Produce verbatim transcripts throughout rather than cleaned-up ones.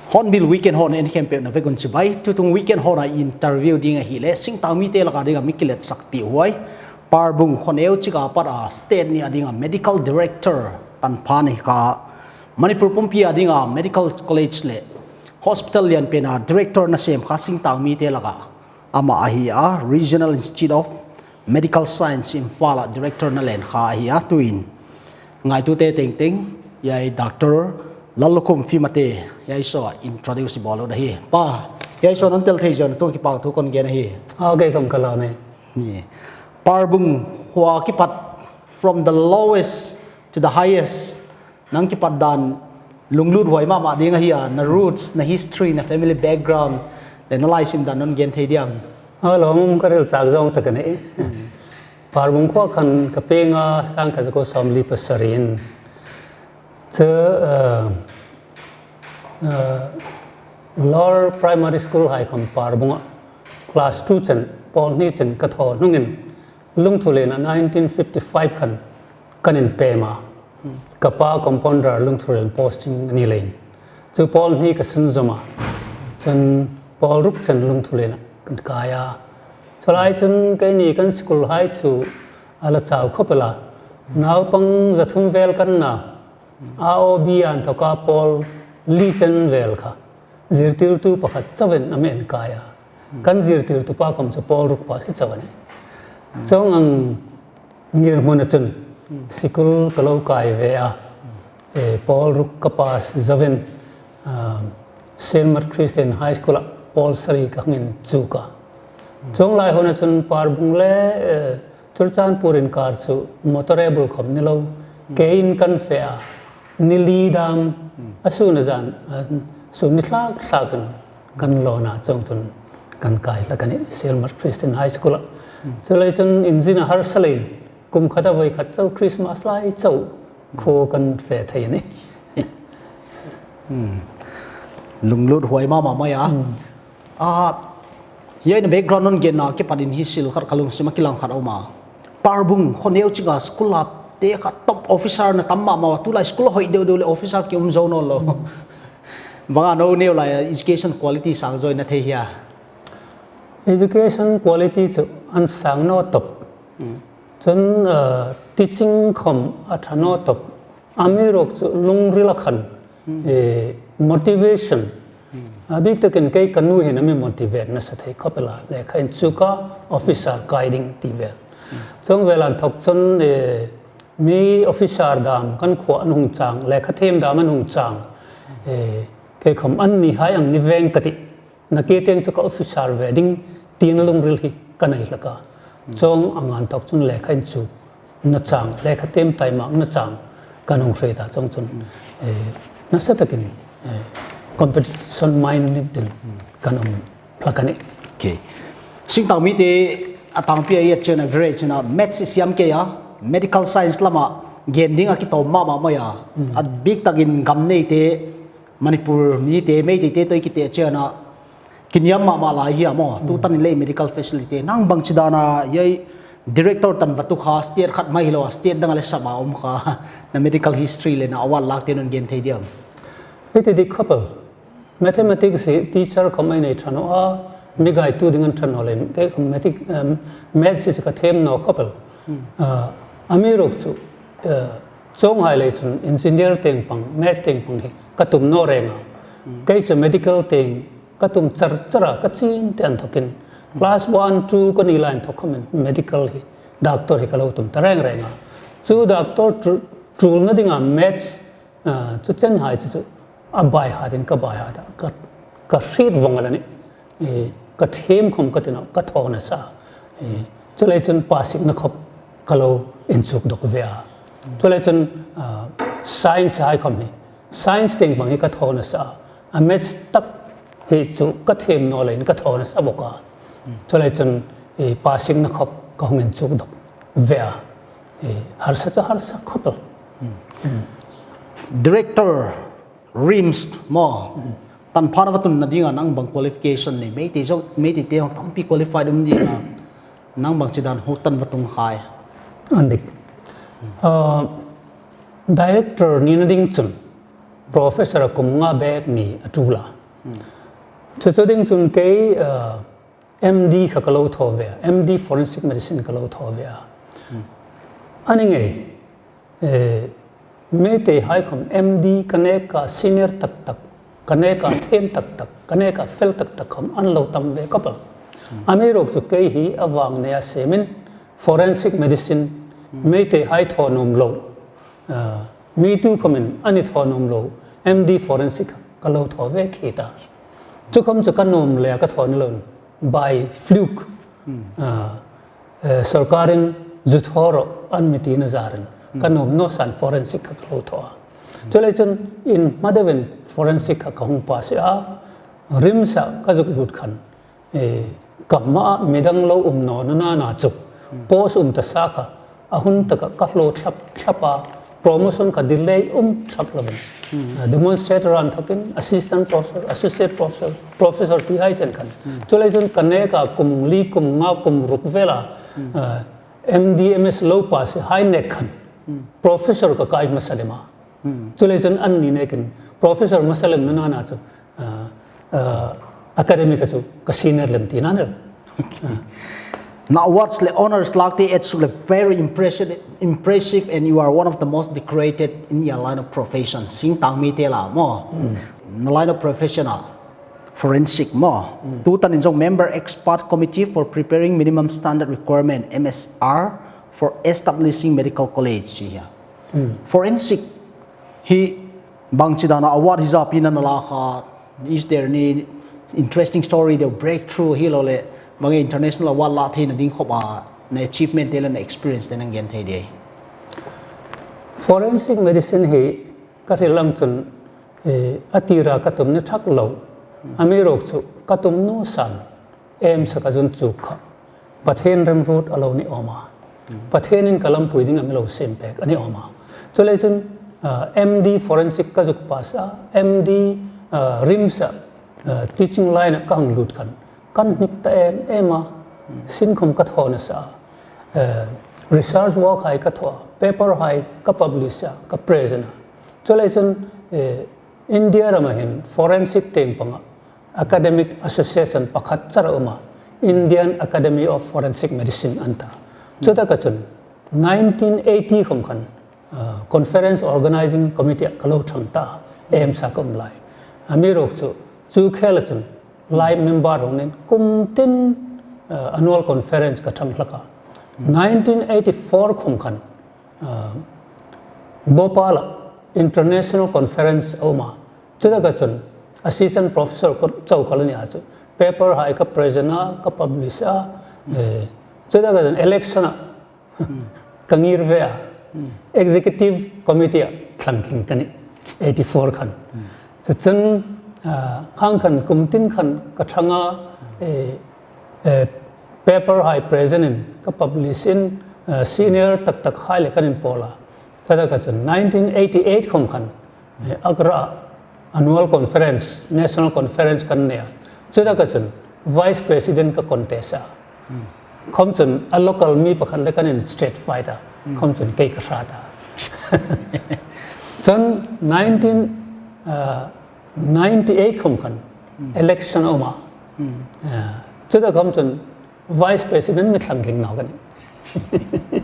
Hornbill Weekend hon en khempeuh na vek un chibai, tutung weekend hona interview ding a hi le, singtang mite laka dinga mi kiletsakpui huai, Parbung khawneu chika pat a state ni a dinga medical director tan pha ni kha, Manipur pumpi a dinga medical college le hospital lian pena director na sem kha singtang mite laka ama a hi a, Regional Institute of Medical Science Imphal a director na len kha a hi a, tuin ngaitute tengteng, hiai Doctor Lallukhum Fimate, hiai saw introduce bawl a hi. Pa, hiai saw nan tel thei zaw, tuin kipak thu kan gen a hi. Okay, kam ka la me. Ni. Parbung khua kipat, from the lowest to the highest. Nang kipat dan lunglut huai mahmah ding a hi a, na roots, na history, na family background, le na laisim dan non gen thei diam? A lawmum ka ril chak zawng tak a nih. Parbung khua khan ka peng a, sangkhat zakuo sawmli pasariin. Chu, eh, eh, Lower Primary School hai khom Parbung a class two chen, pawl hni chen ka thaw hnungin, Lungthulien a nineteen fifty-five khan kan inpem a. Ka pa compounder Lungthulien posting a ni leiin, chu pawl hni ka sunzawm a. Chun pawl ruk chen Lungthulien a kan kai a. Chulai chun keini kan school hai chu a la chau khawp el a. Naupang zathum vel kan na, A O B a inthoka pawl li chen vel kha zirtirtu pakhat chauhin a mi enkai a. Kan zirtirtu pa khom chu pawl ruk pa si chau a nih. Chuong ang ngirhmun a chun school ka lo kai ve a. E, pawl ruk ka pass zoin, ah, Saint Mark Christian High School a pawl sari ka hang inchuk a. Chuong lai hun a chun Parbung le, eh, Churachandpur inkar chu motorable khom ni lo, kein kan fe a, ni li dam, a sun a zan, a sun ni thlak thlakin kan lawn a, chuong chun kan kai hlak a nih, Saint Mark Christian High School a. Chuleiin chun inzin a harsa leiin, kum khat a voi khat chau Christmas lai chau khuo kan fe thei a nih. Lunglut huai mahmah mai a. A, hiai na background non genna kipatin hi sil khat ka lungsim a kilang khat a um a. Parbung khawneu chika school a te kha top officer na tam mahmah a, tulai school a hoih deu deu le officer ki um zo naw lo. Bang a, no neu lai education quality sang zaw na thei hia? Education quality chu an sang naw top. Chun, eh, teaching khom a ṭha naw top. Amiruokchu lungril a khan, eh, motivation. A bik takin kei ka nu hin a mi motivate nasa thei khawp el a, lekha inchuk a, officer kai ding ti vel. Chuong vel a inthok chun, eh, mi officer dam kan khuo an hung chang, lekha thiem dam an hung chang. Eh, kei khom anni hai ang ni veng ka tih. Nakie tieng chu ka officer ve ding tina lungril hi ka nei hlak a. Chuong ang a inthok chun lekha inchukna chang, lekha thiem taimakna chang kan hung hriet a, chuong chun, eh, nasa takin, eh, competition minded-in kan um hlak a nih. Okay. Singtang mite a tangpi a iat chena, average chena, maths i siam kei a, medical science lama gen ding a kitawm mahmah mai a. A bik takin gam neite, Manipur mite, Meiteite toh i kiteh chena, kiniam mahmah lai hi a maw. Tutan le medical facility nang bang chi dana, hiai director tan va tu kha, state khat mai hi lo a, state danga le sapa um kha, na medical history le na award lak te non gen thei diam? Hiti dik khawp el. Mathematics hi teacher khom ei nei ṭha naw a, mi gaitu ding an ṭha naw leiin, kei khom mathematics, em, maths hi chu ka thiem naw khawp el. Ah, amiruokchu, eh, chuong hai lei chun engineer tieng pang, maths tieng pang hi ka tum naw reng a. Kei chu medical tieng ka tum char char a, ka chin te a inthokin. Class one, two ka ni lai inthok khomin medical hi, doctor hi ka lo tum ta reng reng a. Chu doctor tul, tulna dinga maths, chu chen hai chu chu a bai hat in ka bai hat a, ka, ka hriet vong a la nih. Ka thiem khom ka ti naw, ka thaw nasa. Chuleiin chun pasikna khop ka lo inchuk dawk ve a. Chuleiin chun science hai khom hi, science tieng bang hi ka thaw nasa a. A maths tak hi chu ka thiem naw leiin ka thaw nasa bawk a. Chuleiin chun pasikna khop ka hung inchuk dawk ve a. Harsa chu harsa khop el. Director, RIMS maw, tan phan a va tunna dinga nang bang qualification nei, Meitei zo, Meitei te hong tampi qualified um dinga, nang bang chi dan hung tan va tung khai? An dik. Director nina ding chun professor a kum nga bek ni a tul a. Chu chu ding chun kei MD kha ka lo thaw ve a, MD Forensic Medicine ka lo thaw ve a. Ani ngei, Meitei hai khom MD ka neka senior tak tak, ka neka thiem tak tak, ka neka fel tak tak khom an lo tam ve khop el. Amiruokchu kei hi a vang neia siemin forensic medicine Meitei hai thaw nuom lo, mi tu khomin an thaw nuom lo, MD Forensic ka lo thaw ve khi ta. Chu khom chu ka nuom leia ka thaw ni lo, by fluke. Sorkarin zu thaw ro an mi tina zarin ka nuom naw san forensic kha ka lo thaw a. Chuleiin chun inhma deuin forensic kha ka hung pass a, RIMS a ka zuk lut khan, ka hmaa midang lo um nawna nana chu post um ta sa kha a hun taka ka hlo thlap thlap a, promotion ka delay um thlap lovin, demonstrator an thokin assistant professor, associate professor, professor ti hai chen khan. Chuleiin chun ka neka kum li, kum nga, kum ruk vela MD, MS lo pass hai nek khan professor ka kai hmasa lem a. Chuleiin chun anni nekin professor hmasa lemna nana chu academic a chu ka senior lem tina ni el. Na awards le honors lak te et suk le very impressive, impressive, and you are one of the most decorated in your line of profession. Singtang mi te la maw. Na line of profession a forensic maw. Tutan in zong member expert committee for preparing minimum standard requirement, MSR, for establishing medical college chi hia. Forensic hi bang chi dana award hi zapi nana la kha, is there any interesting story, the breakthrough hi lo le, bang international award la theina ding khop a, na achievement te le na experience te nang gen thei de? Forensic medicine hi ka hril ang chun a tira ka tum ni thak lo. Amiruokchu ka tum naw san aim sa ka zuk chuk kha Pathien remruot a lo ni awm a. Pathienin ka lampui ding a mi lo siem pek a ni awm a. Chuleiin chun MD forensic ka zuk pass a, MD RIMS a teaching line a ka hung lut khan kan hnik ta em em a. Sin khom ka thaw nasa a. Research work hai ka thaw a, paper hai ka publish a, ka present a. Chuleiin chun India rama hin forensic tieng panga academic association pakhat char a um a, Indian Academy of Forensic Medicine an ta. Chutaka chun nineteen eighty khom khan conference organizing committee a ka lo thang ta, aim sa ka um lai. Amiruokchu chu khela chun lai member hung nen kum tin annual conference ka thang hlak a. Nineteen eighty-four khom khan Bhopal a international conference a um a. Chutaka chun assistant professor chau ka la ni a chu paper hai ka present a, ka publish a. Chutaka chun election a ka ngir ve a. Executive committee a thlangtling ka nih, eighty-four khan. Chuchun khang khan kum tin khan ka thang a, paper hai present in ka publish in, senior tak tak hai le kan inpawl a. Chutaka chun nineteen eighty-eight khom khan Agra annual conference, national conference kan nei a. Chutaka chun vice president ka contest a. Khom chun a local mi pakhat le kan in street fight a. Khom chun kei ka hrat a. Chun nineteen ninety-eight khom khan election a um a. Chutaka khom chun vice president mi thlangtling naw ka nih.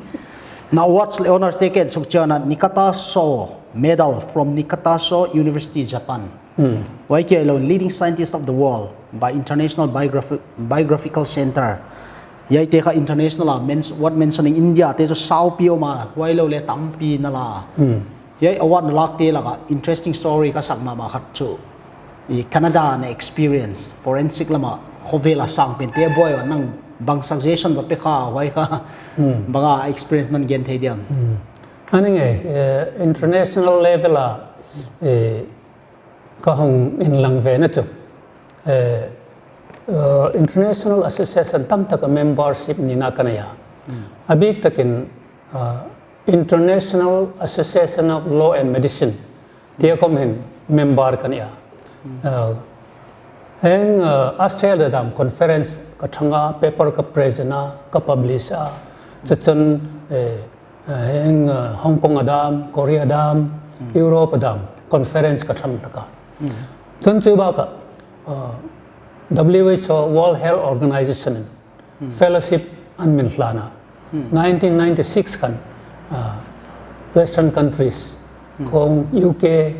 Na awards le honors te ka en suk chieng a, Nikita So Medal from Nikita So University, Japan. Huai kia lo, leading scientist of the world by International Biography, Biographical Center. Huai te kha international a, worth mentioning, India te chu saupi a um a, huai lo le tampi na la. Hieng award lak te laka interesting story ka sak mama khat chu, i Canada na experience, forensic lama khawvela sang pen te buoi nang bang suggestion va pe kha, huai kha, banga experience nan gen thei diam? Ani nge, eh, international level a, eh, ka hung inlang ve na chu. Eh, eh, international association tam taka membership nina ka nei a. A bik takin, ah, International Association of Law and Medicine tia khom hin member ka ni a. Ah, hieng, ah, Australia dam conference ka ṭhang a, paper ka present a, ka publish a. Chuchun, eh, ah, hieng, ah, Hong Kong a dam, Korea dam, Europe a dam conference ka ṭhang hlak a. Chun chu baka, ah, W H O, World Health Organization in fellowship an min hlan a. Nineteen ninety-six khan, ah, Western countries, khawng U K,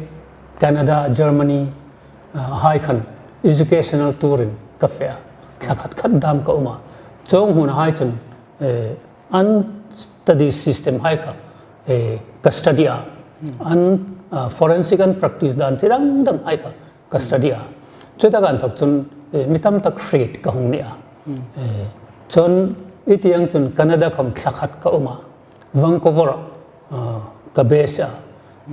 Canada, Germany, ah, hai khan educational tour in ka fe a. Thla khat khat dam ka um a. Chuong hun hai chun, eh, an study system hai kha, eh, ka study a. An, ah, forensic an practice dan chi dang dang hai kha ka study a. Chutaka inthawk chun, eh, mi tam tak hriet ka hung ni a. Eh, chun i ti ang chun Canada khom thla khat ka um a. Vancouver, ah, ka base a.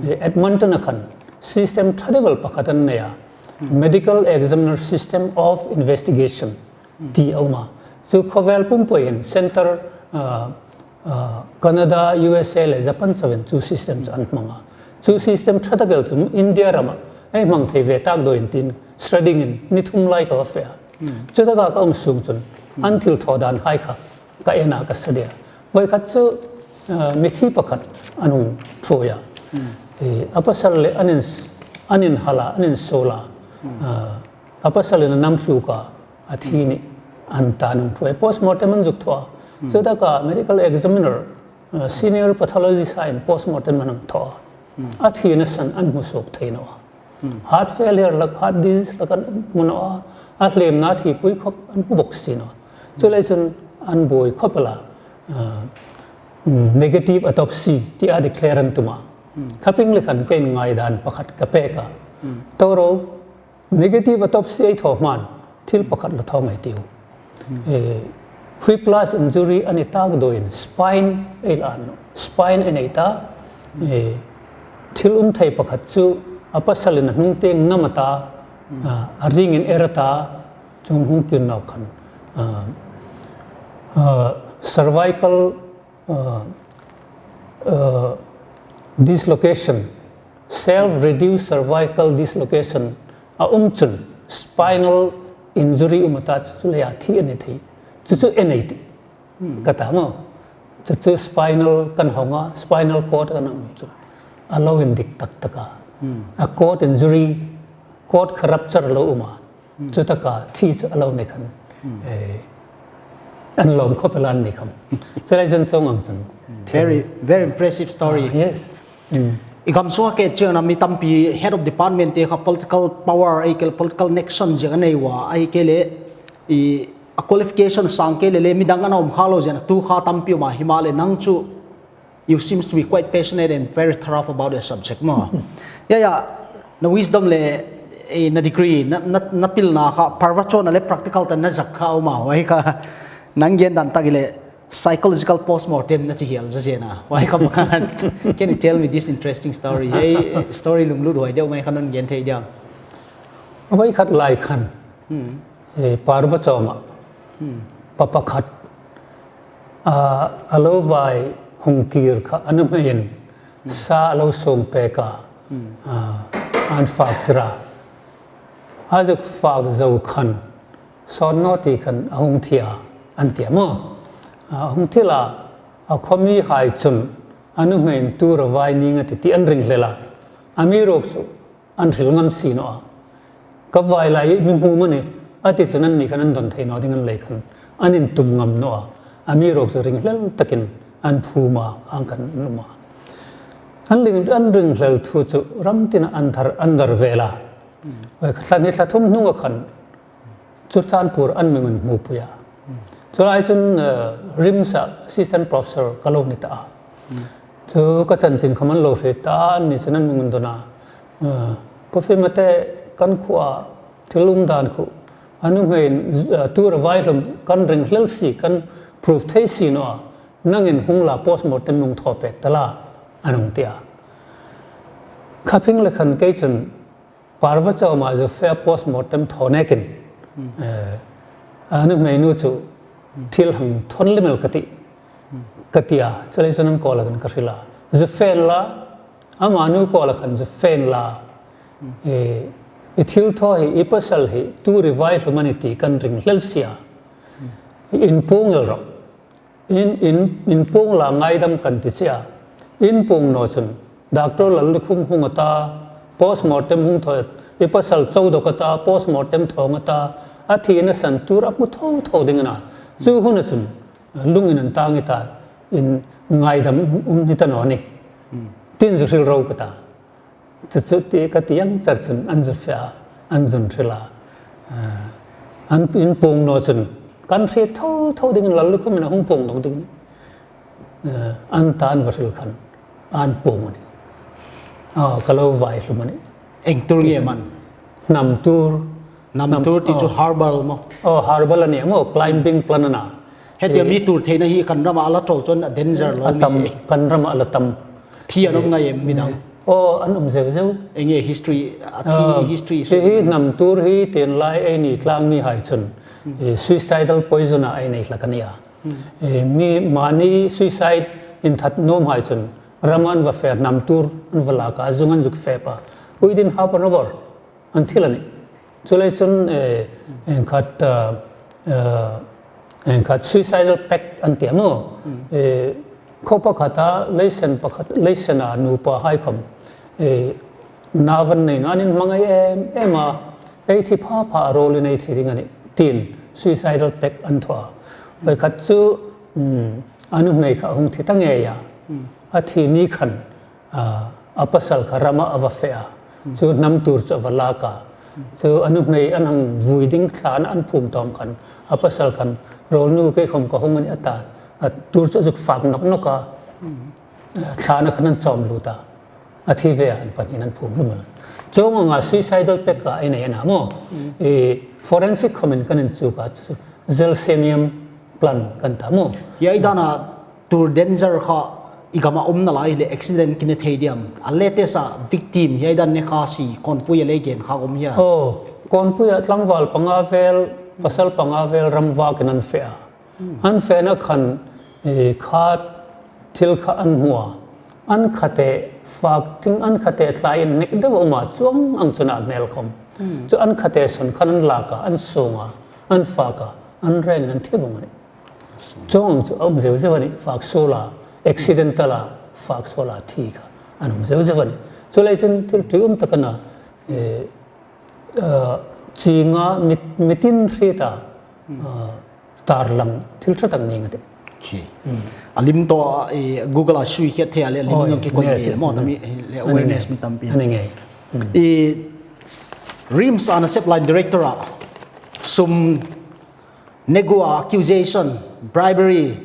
Eh, Edmonton a khan system ṭha deuh el pakhat an nei a. Medical Examiner System of Investigation ti a um a. Chu khawvel pumpuiin center, ah, ah, Canada, U S A le Japan chauin chu system chu an hmang a. Chu system ṭha tak el chu India rama ei hmang thei ve tak deuh in tin studying in ni thum lai ka va fe a. Chutaka ka um sung chun an thil thaw dan hai kha ka en a, ka study a. Voi khat chu, ah, mithi pakhat an hung ṭhuoi a. Eh, a pasal le an in, an inhal a, an insuol a. Ah, a pasal in a nam thluk a, a thi ni an ta an hung ṭhuoi. Postmortem an zuk thaw a. Chutaka medical examiner, ah, senior pathologist hai in postmortem an hung thaw a. A thina san an hmu suok thei naw a. Heart failure lak, heart disease lak an hmu naw a. A hliemna thipui khop an hmu bok si naw a. Chuleiin chun an buoi khop el a, ah, negative autopsy tia declare an tum a. Khaping le khan ka inngai dan pakhat ka pek a. Toro, negative autopsy ei thaw hman, thil pakhat la thaw ngei ei tiu. Eh, whiplash injury a ni tak deuin spine ei la an, spine ei nei ta. Eh, thil um thei pakhat chu a pasal in a hnung tieng ngam a ta, ah, a ring in er a ta, chuong hung kir naw khan, ah, ah, cervical, ah, ah, dislocation, self-reduced cervical dislocation a um chun spinal injury um a ta, chu chu leia thi a ni thei. Chu chu en ei tih ka ta maw. Chu chu spinal kan hawng a, spinal cord kan hawng chu a lo indik tak tak a. A cord injury, cord kha rupture lo um a. Chutaka thi chu a lo ni khan, eh, an lawm khop el an ni kham. Chuleiin chun chuong ang chun. Very, very impressive story. Ah, yes. I gam sunga ke chena mi tampi head of department te kha political power, ei ke le political connection zing a nei a, ei ke le i a qualification sang ke le le midang an um kha lo zing a tu kha tampi um a, hi ma le nang chu you seems to be quite passionate and very thorough about the subject maw. Ya, ya, na wisdom le, eh, na degree, na, na, na pilna kha, parva chona le practical ta na zak kha um a, huai kha nang gen dan tak le psychological postmortem na chi hiel zo zena. Huai kha pakhat. Can you tell me this interesting story? Ei, eh, story lunglut huai deuh mai kha non gen thei diam? Huai khat lai khan. Eh, parva choma. Pa pakhat, ah, a lo vai hung kir kha a nuhmeiin sa a lo sung pek a, ah, an fak tir a. A zuk fak zo khan, sawt naw ti khan a hung thi a, an ti a maw. A hung thi la, a khawmi hai chun a nuhmeiin tu ra vai ning a ti ti an ring hle la. Amiruokchu an hril ngam si naw a. Ka vai lai mi hmu am a ni, a ti chun anni khan an don thei naw ding an lei khan an intum ngam naw a. Amiruokchu ringhlel takin an phum a, ang khan an um a. An ring, an ringhlel thu chu ram tina an thar, an dar vel a. Thla hni thla thum hnunga khan Churachandpur an mi ngên hmupui a. Chu lai chun, eh, RIMS-a assistant professor ka lo ni ta a. Chu ka chanchin khawm an lo hriet ta, an ni chun an mi ngaidawn a. Eh, Pu Fima te kan khuoa thil um dan khu, a nuhmeiin, eh, tur a vai hlum kan ring hlel si, kan proof thei si naw a, nangin hung la, postmortem hung thaw pek ta la, an hung ti a. Kha phing le khan kei chun Parva chauh ma zu fe a, postmortem thaw nekin, eh, a nuhmei nu chu thil hang thawn lem el ka tih, ka ti a. Chuleiin chun an kuoma khan ka hril a, zu fe inla, ama nu kuoma khan zu fe inla, eh, i thil thaw hi, i pasal hi tur i vai hlum a ni ti kan ring hlel si a, in puong el rawh. In, in, in puong la, ngaidam kan ti che a. In puong naw chun, Doctor Lallukhum hung a ta, postmortem hung thaw, i pasal chau dawk a ta, postmortem thaw a ta, a thina san tur a hmu tho tho ding a na. Chu huna chun, lungin an tang i ta, in ngaidam um ni ta naw ni. Tin zu hril ro ka ta. Chu chu ti ka ti ang char chun an zu fe a, an zu hril a. Ah, an in puong naw chun kan hriet tho tho dingin Lallukhum in a hung puong dawk ding. Ah, an tan va hril khan an puong a nih. Ah, ka lo vai hlum a nih. Eng tur nge am a na? Hnam tur. Hnam tur ti chu, oh, herbal maw? Oh, herbal a ni maw, climbing plant a na. Heti, eh, mi tur theina hi kan rama a la to chuan a danger lo a tam, ni. Kan rama a la tam. Thi an awm ngai em midang? Oh, an awm zeu zeu. Enge history, a thi, ah, history hi chu. Hnam tur hi tin lai ei ni tlang mihai chun, eh, suicidal poison a ei nei hlak a nia. Eh, mi mani suicide inthat nuom hai chun rama an va fe, hnam tur an va lak a, a zung an zuk fe pa. Within half an hour an thi a nih. Chuleiin chun, eh, engkhat, eh, eh, engkhat suicidal pact an ti a maw. Eh, khaw pakhata leisen pakhat, leisena nupa hai khawm, eh, nau an nei naw, an inhmangai em em a, ei thi pha pha a rawlin ei thi ding a nih, tiin suicidal pact an thaw a. Voi khat chu, mm, a nuhmei kha hung thi ta ngei a. A thi ni khan, a, a pasal kha rama a va fe a. Chu hnam tur chu a va lak a. Chu a nuhmei an hang vui ding thlana an phum tawm khan, a pasal khan, "Rawl nu, kei khawm ka hung a nih," a ta. A tur chu a zuk fak nawk nawk a. Thlana khan an chawm lut a. A thi ve a, an pahnihin an phum hlum a. Chuong anga suicidal pact a ei nei a na maw. I forensic khawmin kan inchuk a, chu gelsemium plant kan ta maw. Hi ei dana tur danger kha i gama awm na lai le accident ki ne thei diam? A latest a victim hi ei dan ne kha si, Kawnpui a lei gen kha awm hi a. Oh, Kawnpui a tlangval panga vel, pasal panga vel ram vakin an fe a. An fena khan, eh, kha thil kha an hmu a. An khate fak ting, an khate thlai innek deu a um a, chuong ang chun a hmel khawm. Chu an khate sawn khan an lak a, an sung a, an fak a, an rengin an thi vong a nih. Chuong ang chu a um zeu zeu a nih, fak suol a, accidental a, fak suol a thi kha an um zeu zeu a nih. Chuleiin chun thil ṭium tak a na, eh, eh, chinga mit, mitin hrieta, eh, tarlang thil ṭha tak ning a tih. Okay. A lim tawh, eh, Google a sui khiat thei a le, lim zong kikoi le maw, tami le awareness mi tampi. A ni ngei. I RIMS a nasep line director a sum negu a, accusation, bribery,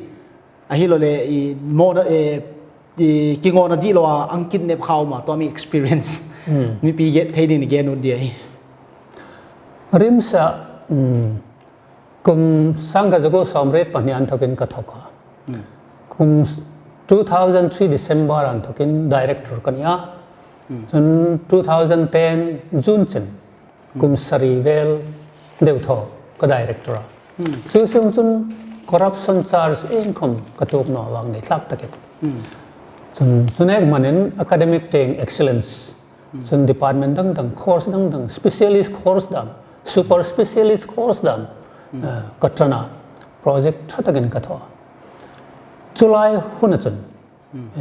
a hi lo le, i mawna, eh, i kingawna di lo a, an kidnap kha a um a, tua mi experience. Mipi get thei dingin gen ut ding a hi. RIMS a, mm, kum sangkhat zakuo sawmriet pahni anthokin ka thawk a. Kum s-, two thousand three December anthokin director ka ni a. Chun two thousand ten June chin, kum sari vel deu thaw ka director a. Chu sung chun corruption charge iengkhawm ka tuok naw vang nei thlak takin. Chun, chun ek manin academic tieng excellence. Chun department dang dang, course dang dang, specialist course dang, super specialist course dang, eh, ka ṭan a, project ṭha takin ka thaw a. Chu lai huna chun,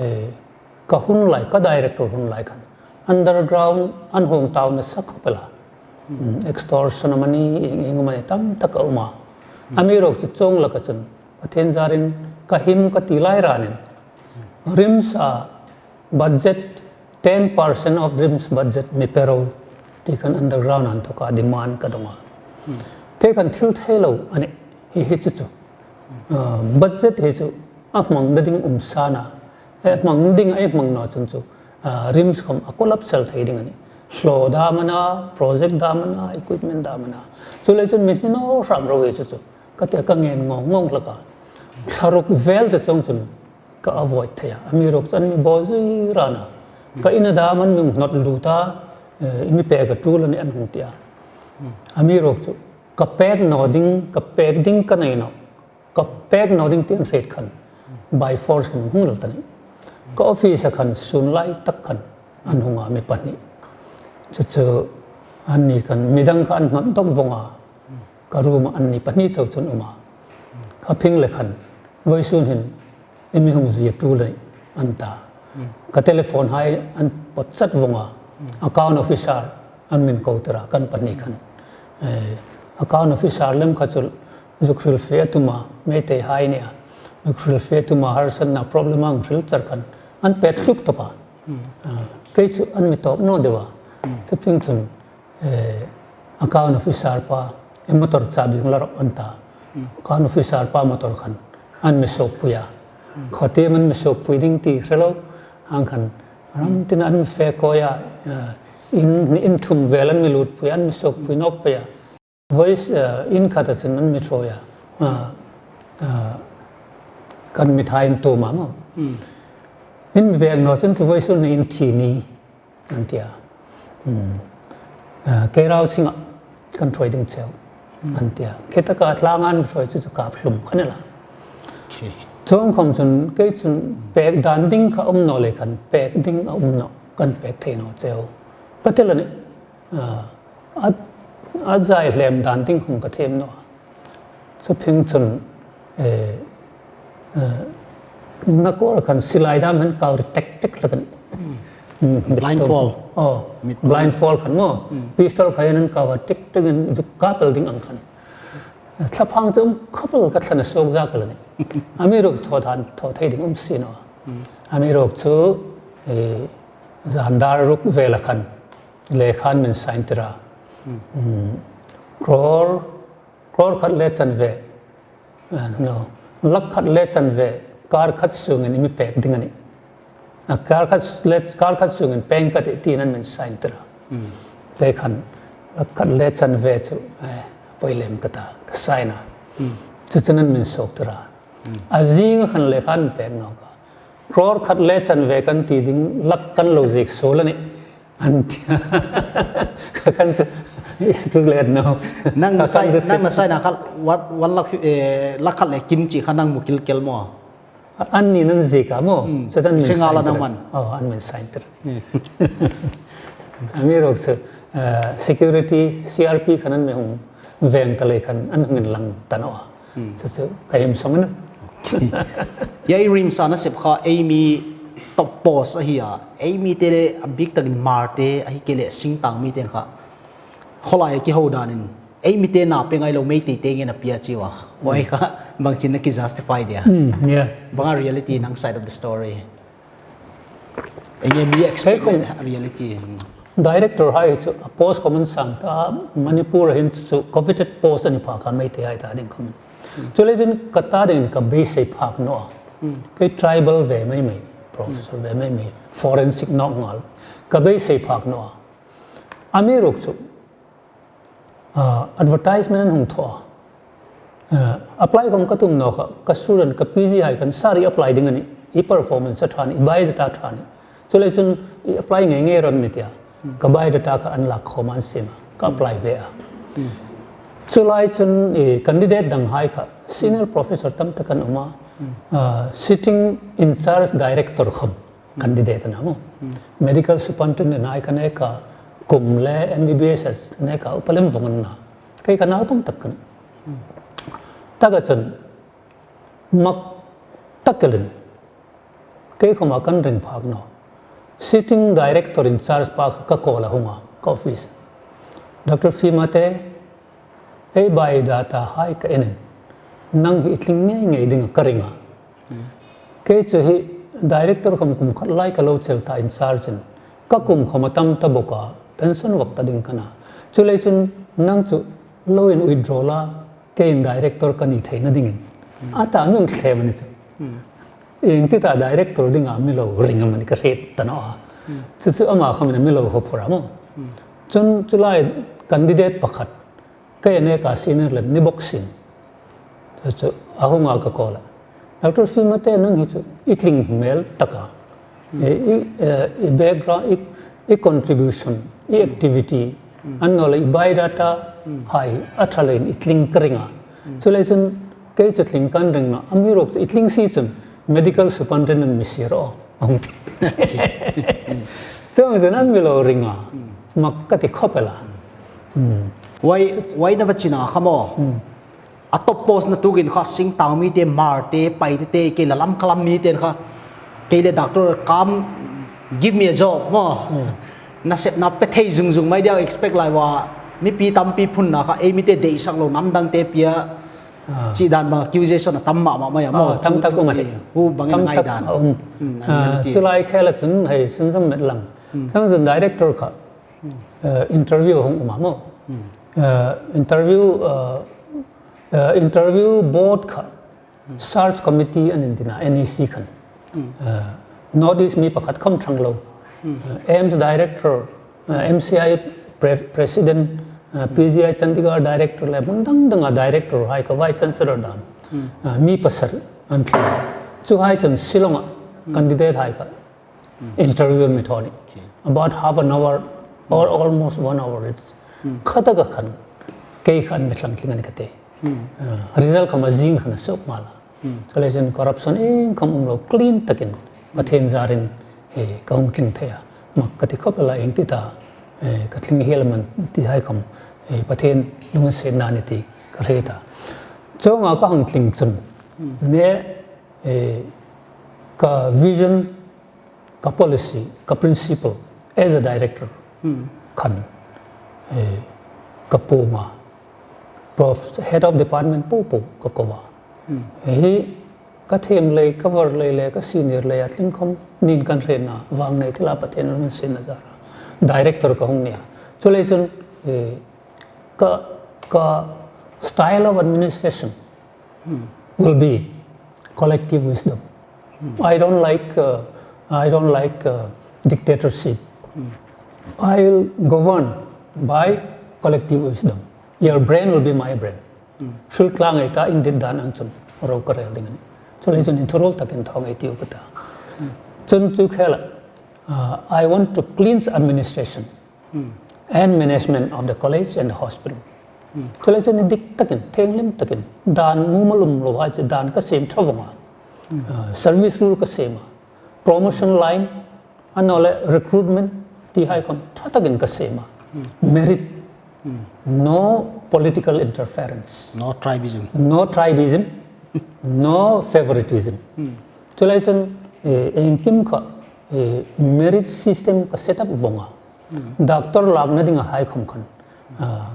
eh, ka hun lai, ka director hun lai khan, underground an hung tau nasa khawp el a. Mm, extortion amanih, eng eng amanih tam tak a um a. Amiruokchu chuong laka chun, Pathien zarin ka him ka ti lai ranin, RIMS a budget, ten percent of RIMS budget mi pe ro, ti khan underground an thawka demand ka dawng a. Kei khan thil thei lo a nih, hi hi chu chu. Ah, budget hi chu a hmang na ding um sa a, E, hmang ding ei hmang naw chun chu, a, RIMS khom a collapse thei ding a nih. Hlaw dam a na, project dam a na, equipment dam a na. Chuleiin chun mi hni naw hram ro hi chu chu. Ka ti a, ka ngen ngawng ngawng hlak a. Thla ruk vel chu chuong chun ka avoid thei a. Amiruokchu an mi bawl zui ran a. Ka ina dam an mi hnawt lut a, e, i mi pek a ṭul a nih an hung ti a. Amiruokchu ka pek naw ding, ka pek ding ka nei nawh. Ka pek naw ding ti an hriet khan, by force khan hung lal ta nih. Ka office-a khan sun lai tak khan an hung a, mi pahni. Chu chu anni khan midang kha an hnawt dawk vong a. Ka room-a anni pahni chau chun um a. Ka phing le khan, vawisun hin i mi hung zui a ṭul a nih, an ta. Ka telephone hai an pawt chat vong a. Account officer an min ko tir a, kan pahni khan. E, account officer lem kha chu zuk hrilfie a tum a, Meitei hai a nih a. Zuk hrilfie a tum a, harsatna problem a hung hril char khan an pet hluk tawp a. A, kei chu an mi tawp naw deu a. Chu phing chun, e, account officer pa, e, motor chabi hung la rawh an ta. Account officer pa motor khan an mi suokpui a. Khawtiem an mi suokpui ding ti hre lo. Hang khan ram tina an mi fe kawi a, e, in, in thum vel an mi lutpui, an mi suokpui nawk pei a. Voice, e, in khata chun an mi ṭhuoi a. A, a, kan mithai an tuom a maw. In mi pek naw chun chu vawisun hin in thi ni. An ti a. Hmm. A, kei rau chinga kan ṭhuoi ding cheu. An ti a. Khitaka tlang an ṭhuoi chu chu kap hlum kha ni la. Okay. Chuong khom chun kei chun pek dan ding kha um naw le khan pek ding a um naw, kan pek thei naw cheu. Ka ti la nih. A, a, a zai hlem dan ding khom ka thiem naw. Chu phing chun, e, e, na kawr khan silai dam hin kau ri tek tek la kan. Mm, mit blindfold. Oh, mit blindfold khan maw. Pistol kha hin kau a tek tek in zuk kap el ding ang khan. Thlaphang chu um khawp el ka thlan a suok zak el a nih. Amiruokchu thaw dan, thaw thei ding um si naw. Amiruokchu, e, zan dar ruk vel a khan lekha an min sign tir a. Mm, crore, crore khat le chanve. Ah, no. Lakh khat le chanve, car khat sungin i mi pek ding a nih. A, car khat le, car khat sungin pek ka tih tiin an min sign tir a. Te khan, lakh khat le chanve chu, e, poi lem ka ta, ka sign a. Chu chun an min suok tir a. A zing khan lekha an pek nawk a. Crore khat le chanve kan ti ding, lakh kan lo ziek suol a nih. An ti a. Ka khan chu, it's too late now. Nang na sign, nang na sign a kha, one, one lakh, e, lakh khat le kim chi kha nang hmu kilkel maw? Anni an ziek a maw. Chu chu an min sign tir. Oh, an min sign tir. Amiruokchu, e, security, C R P khan an mi hung veng ta lei khan an hung inlang ta naw a. Chu chu ka him sawng a nih. Hi ei RIMS-a nasep kha ei mi top post a hi a. Ei mi te le a bik takin Hmar te a hi kei le singtang mi ten kha khawlai a kiho danin ei mi te na pe ngai lo Meitei te ngen a pia chiu a. Huai kha bang chin na ki justify dia? Bang a reality nang side of the story? Enge mi expect le reality? Director hai chu a post khom an sang ta, Manipur hin chu coveted post a ni phak a, Meitei hai ta ding khom. Chuleiin ka ta dingin ka beisei phak naw a. Kei tribal ve mei mei, professor ve mei mei, forensic nawk ngal. Ka beisei phak naw a. Amiruokchu, a, advertisement an hung thaw a. A, apply khom ka tum naw kha, ka student, ka P G hai khan sa ri apply ding a nih, i performance a ṭha a nih, i biodata ṭha a nih. Chuleiin chun i apply ngei ngei rawh an mi ti a. Ka biodata kha an lak khawm an siem a, ka apply ve a. Chu lai chun i candidate dang hai kha, senior professor tam tak an um a. A, sitting in charge director khom candidate an um a. Medical superintendent hai ka nek a, kum le M B B S ka nek a, upa lem vong an na. Kei ka naupang tak ka nih. Taka chun mak tak elin. Kei khoma kan ring phak naw. Sitting director in charge pa kha ka call a hung a, ka office. Doctor Fimate, ei biodata hai ka enin, nang hi i tling ngei ngei ding a ka ring a. Kei chu hi director khom kum khat lai ka lo chel ta in charge in, ka kum khom a tam ta bawk a, pension vak ta ding ka na. Chuleiin chun nang chu lo in withdraw la, keiin director ka ni theina dingin. A ta mi hung thlem a ni chu. Ieng ti ta director dinga mi lo ring am a ni ka hriet ta naw a. Chu chu ama khawmin a mi lo haw phur a maw. Chun chu lai candidate pakhat, kei a neka senior lem ni bawk sin. Chu chu a hunga ka call a. Doctor Fimate, nang hi chu i tling hmel tak a. E, i, e, i background, i, i contribution, i activity, annawleh i biodata hai a ṭha leiin i tling ka ring a. Chuleiin chun kei chu tling kan ring naw, amiruokchu i tling si chun medical superintendent mi sie rawh, a hung ti. Chuong chun an mi lo ring a, mak ka ti khawp el a. Uai, uaina va chin a kha maw. A top post-na tukin kha singtang mite, Hmar te, Paite te, kei la Lamka lam mite kha, kei le Doctor Kam, give me a job maw. Nasepna pe thei zung zung mai ding a expect lai a, mipi tampi phunna kha, ei mite deihsak lo, nam dangte pia, chi dan bang accusation a tam mah mah mai a maw. Tam tak um a tih. Hu bangin a ngai dan. Chu lai khela chun hei sun zam met lang. Chang zan director kha, eh, interview hung um a maw. Eh, interview, eh, eh, interview board kha, search committee an indin a, N E C khan. Eh, North East mi pakhat khawm ṭhang lo. Eh, AIIMS director, eh, M C I pre-, president, eh, P G I Chandigarh director le hmun dang danga director hai kha, vice chancellor dan. Eh, mi pasari an thleng. Chu hai chun Shillong-a candidate hai kha interview mi thaw a nih. About half an hour or almost one hour. It's kha taka khan kei khan mi thlang tling a ni ka ti. Eh, result khawm a zing khan a suok mal a. Chuleiin chun corruption iengkhawm um lo, clean takin Pathien zarin, eh, ka hung tling thei a. Mak ka ti khawp el a, ieng ti ta, eh, ka tling hiel am a ni ti hai khawm, eh, Pathien lunginsietna a ni ti ka hriet a. Chuonga ka hung tling chun, ne, eh, ka vision, ka policy, ka principle as a director khan, eh, ka puong a, prof, head of department po po ka ko a. Hi ka them lei, ka var lei le ka senior leia tling khawm, nin kan hrietna vang nei thila Pathien lunginsietna zara director ka hung ni a. Chuleiin chun, eh, ka, ka style of administration will be collective wisdom. I don't like, uh, I don't like, uh, dictatorship. I will govern by collective wisdom. Your brain will be my brain. Hril tlang ei ta, in dit dan ang chun ro ka rel ding a nih. Chuleiin chun inthuruol takin thaw ngei ei tiu ka ta. Chun chu khela, uh, I want to cleanse administration and management of the college and the hospital. Chuleiin chun dik takin, thenghlim takin, dan mumal um lo hai chu dan ka siem ṭha vawng a. Uh, service rule ka siem a. Promotion line, annawleh recruitment ti hai khawm ṭha takin ka siem a. Merit, no political interference. No tribalism. No tribalism, no favoritism. Chuleiin chun, eh, iengkim kha, eh, merit system ka set up vawng a. Doctor lakna dinga hai khawm khan, ah,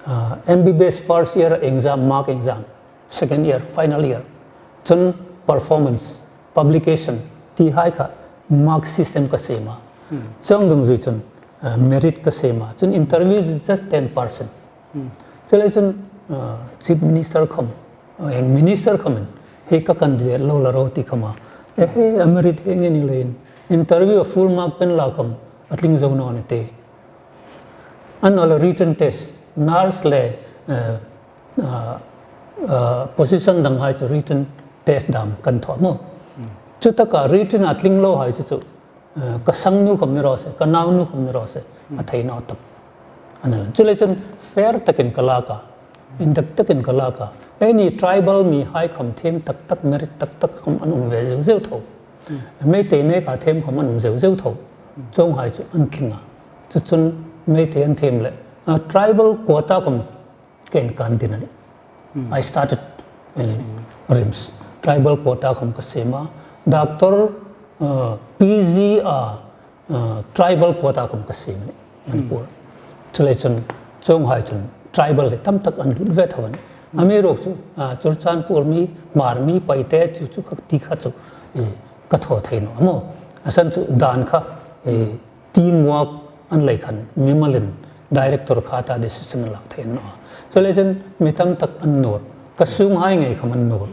ah, M B B S first year exam, mark exam, second year, final year. Chun performance, publication, ti hai kha mark system ka siem a. Chuong dungzui chun, ah, merit ka siem a. Chun interview is just ten percent. Chuleiin chun, ah, Chief Minister khawm, ah, eng minister khawmin, hi ka candidate lo la ro ti khawma. Eh, he, a merit hi nge ni leiin. Interview a full mark pen la khawm, a tling zo naw ni ti. Annawleh written test, nurse le, eh, ah, ah, position dang hai chu written test dam kan thaw maw. Chu taka written a tling lo hai chu chu, eh, ka sangnu khawm ni raw se, ka naunu khawm ni raw se, a thei naw tak. Annawleh chuleiin chun fair takin ka lak a, indak takin ka lak a. Any tribal mi hai khawm them tak tak, merit tak tak khawm an um ve zeu zeu tho. Meitei neka them khawm an um zeu zeu tho. Chuong hai chu an tling a. Chu chun Meitei an them leh, ah, tribal quota khawm keiin kan din a nih. I started in RIMS. Tribal quota khawm ka siem a. Doctor, uh, P G a, uh, tribal quota khawm ka siem a nih. Manipur. Chuleiin chun, chuong hai chun tribal hi tam tak an lut ve tho a nih. Amiruokchu, ah, Churachandpur mi, Hmar mi, Paite chu, chu kha ti kha chu, eh, ka thaw thei naw a maw. A san chu dan kha, eh, teamwork an lei khan, mimalin director kha ta decision an lak thei naw a. Chuleiin chun mi tam tak an nawr. Ka sung hai ngei khawm an nawr.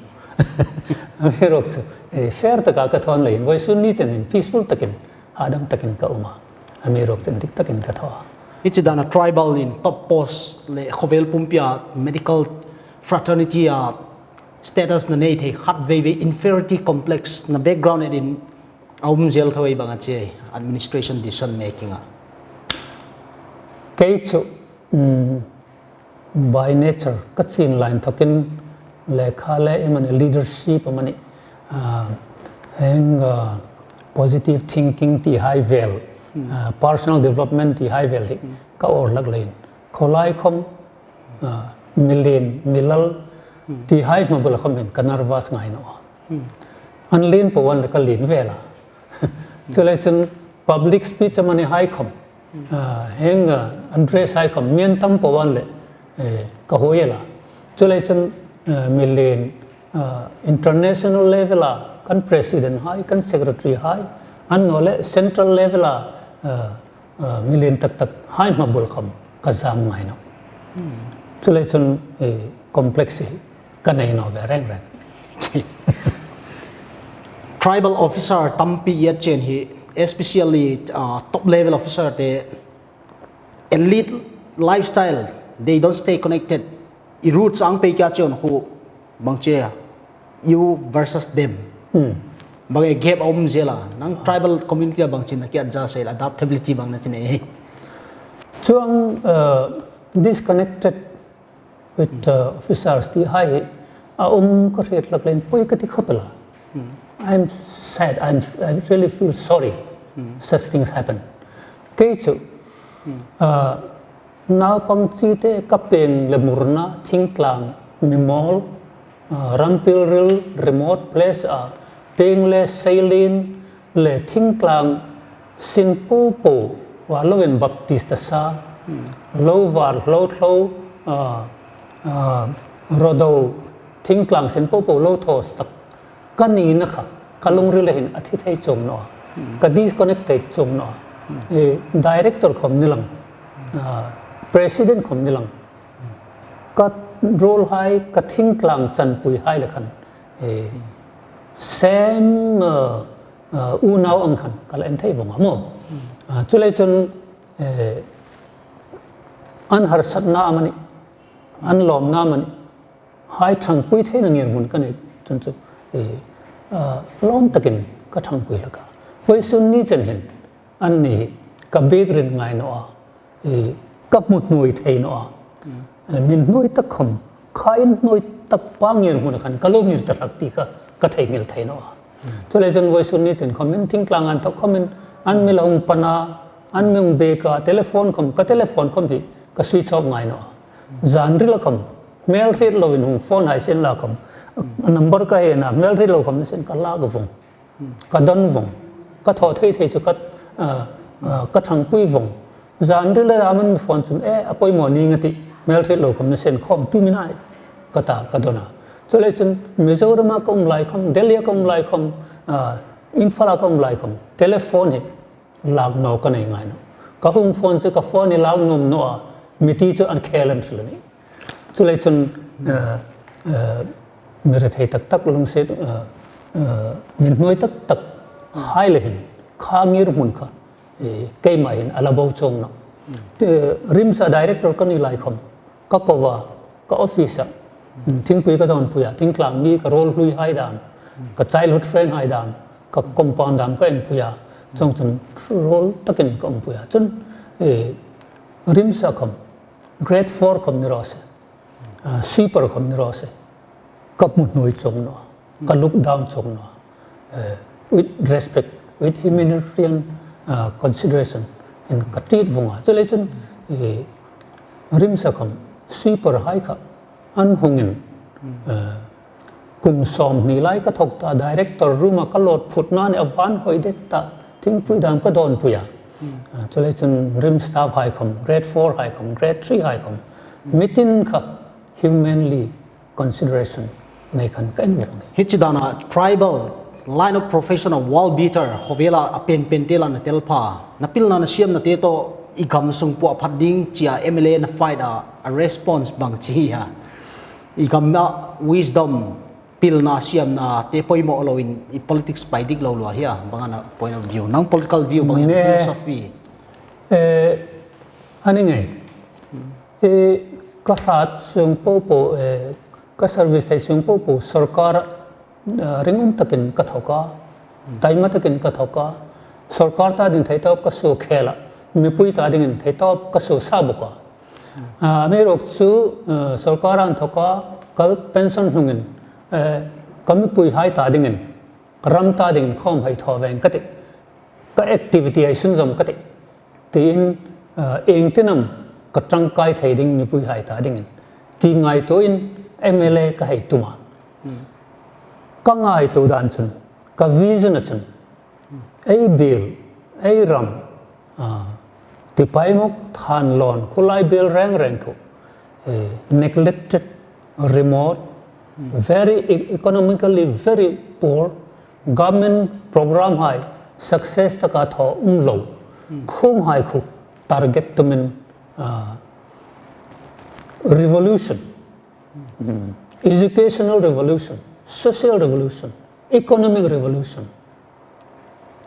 Amiruokchu, eh, fair taka ka thaw leiin, vawisun ni chenin peaceful takin, hadam takin ka um a. Amiruokchu dik takin ka thaw a. Hichi dana tribal in top post le khawvel pumpia medical fraternity a status na nei thei khat vei vei inferiority complex na background edin a um zel thaw ei banga che administration decision making a. Kei chu, mm, by nature, ka chin lai inthokin lekha le emaw leadership amanih, ah, heng, ah, positive thinking ti hai vel, ah, personal development ti hai vel hi ka awr hlak leiin. Khawlai khom, ah, mi lien, mi lal ti hai hma bula khom hin ka nervous ngai naw a. An lien po an le ka lien vel a. Chuleiin public speech amani hai khom, ah, heng, ah, address hai khom, mi an tam po an le, eh, ka hoi el a. Chuleiin, eh, mi lien, ah, international level a kan president hai, kan secretary hai, annawleh central level a, ah, ah, mi lien tak tak hai hma bul khom ka zam ngai naw. Chuleiin, eh, complex hi ka nei naw ve reng reng. Tribal officer tampi i at chen hi, especially, ah, top level officer te, elite lifestyle, they don't stay connected. I roots ang pei kia chen khu bang che, you versus them. Hmm. Bang e gap a um zel a, nang tribal community a bang chin na kia ja sei la adaptability bang na chin e. Chuong, uh, disconnected with, uh, officers ti hai hi a um ka hriet hlak leiin poi ka ti khop el a. Hmm. I'm sad, I'm, I really feel sorry such things happen. Kei chu, uh, naupang chite ka peng le murna, thingtlang, mi mawl, ah, rampil ril, remote place a peng le seilien le thingtlang sin po po, va loin baptist a sa, lo var, lo thlo, ah, ah, rodo, thingtlang sin po po lo thaw tak ka nina kha, ka lungrila hin a thi thei chuong naw a, ka disconnect thei chuong naw a. Eh, director khom ni lang, ah, president khom ni lang, ka role hai, ka thingtlang chanpui hai le khan, eh, same, ah, ah, unau ang khan ka la en thei vong a maw. Ah, chuleiin, eh, an harsatna amanih, an lawmna amanih, hai ṭhangpui theina ngirhmun ka nei chun chu, eh, ah, lawm takin ka ṭhangpui hlak a. Vawisun ni chen hin anni hi ka biek rin ngai naw a, eh, ka hmu hnuoi thei naw a. Eh, min hnuoi tak khom, kha in hnuoi tak pa ngirhmun khan ka lo ngir ta hlak ti kha ka theinghil thei naw a. Chuleiin vawisun ni chen khom in thingtlang an thawk khom in an mi la hung pan a, an mi hung biek a, telephone khom, ka telephone khom hi ka switch off ngai naw a. Zanrila khom, hmel hriet loin hung phone hai sien la khom, number ka hei en a, hmel hriet lo khom ni sien ka lak vong, ka don vong, ka thaw thei thei chu ka, ah, ah, ka ṭhangpui vong. Zanrila am an mi phone chun, eh, a poimaw ning a tih, hmel hriet lo khom ni sien khawm tu mi nai, ka ta, ka don a. Chuleiin Mizoram a ka um lai khom, Delhi a ka um lai khom, ah, Imphal a ka um lai khom, telephone hi lak naw ka nei ngai naw. Ka hung phone chu ka phone hi lak nuom naw a, mi ti chu an khel an hril a nih. Chuleiin, eh, eh, mi rethei tak tak lungsiet, eh, eh, min hnuoi tak tak hai le hin, kha ngirhmun kha, eh, keima hin a la bo chuong naw. Eh, RIMS a director ka ni lai khom, ka ko a, ka office a, mm, thingpui ka dawnpui a, thingtlang mi ka ruol hlui hai dam, ka childhood friend hai dam, ka compound dam ka enpui a, chuongchun ruol takin ka umpui a. Chun, eh, RIMS a khom, grade four khom ni raw se, ah, sweeper khom ni raw se, ka hmu hnuoi chuong naw a, ka look down chuong naw a, eh, with respect, with humanitarian, ah, consideration in ka treat vong a. Chuleiin, eh, RIMS a khom sweeper hai kha an hungin, eh, kum sawmhni lai ka thawk ta, director room a ka lawt phutna ni a van hoi det ta, thingpui dam ka dawnpui a. Ah, chuleiin RIMS staff hai khom, grade four hai khom, grade three hai khom, mi tin kha humanly consideration nei khan ka en ngir a nih. Hichi dana tribal line of profession a world beater, khawvela a pen pen te la na tel pha, na pilna na siamna te tawh i gam sung puah phat ding chia M L A na fight a, a response bang chi hi a. I gam a wisdom, pilna siamna te poimaw loin i politics pai dik lo lua hia, bang a na point of view, nang political view, bang a na philosophy? Eh, a ni ngei. Eh, ka hrat sung po po, eh, ka service thei sung po po, sorkar, eh, ringum takin ka thawk a, taima takin ka thawk a, sorkar ta ding thei tawp ka suo khel a, mipui ta dingin thei tawp ka suo sa bawk a. Ah, mi ruok chu, eh, sorkar an thawk a, ka pension hnungin, eh, ka mipuihai ta dingin, ram ta dingin khawm hei thaw veng ka tih, ka activity hei sunzawm ka tih, tiin, eh, iengtin am ka ṭangkai thei ding mipuihai ta dingin, ti ngaituoin M L A ka hei tum a. Ka ngaituo dan chun, ka vision a chun, ei biel, ei ram, ah, tipaimawk, thanlawn, khulai biel reng reng khu, eh, neglected, remote, very e-, economically very poor, government program hai success taka thaw um lo, khunghai khu target tumin, ah, revolution, educational revolution, social revolution, economic revolution,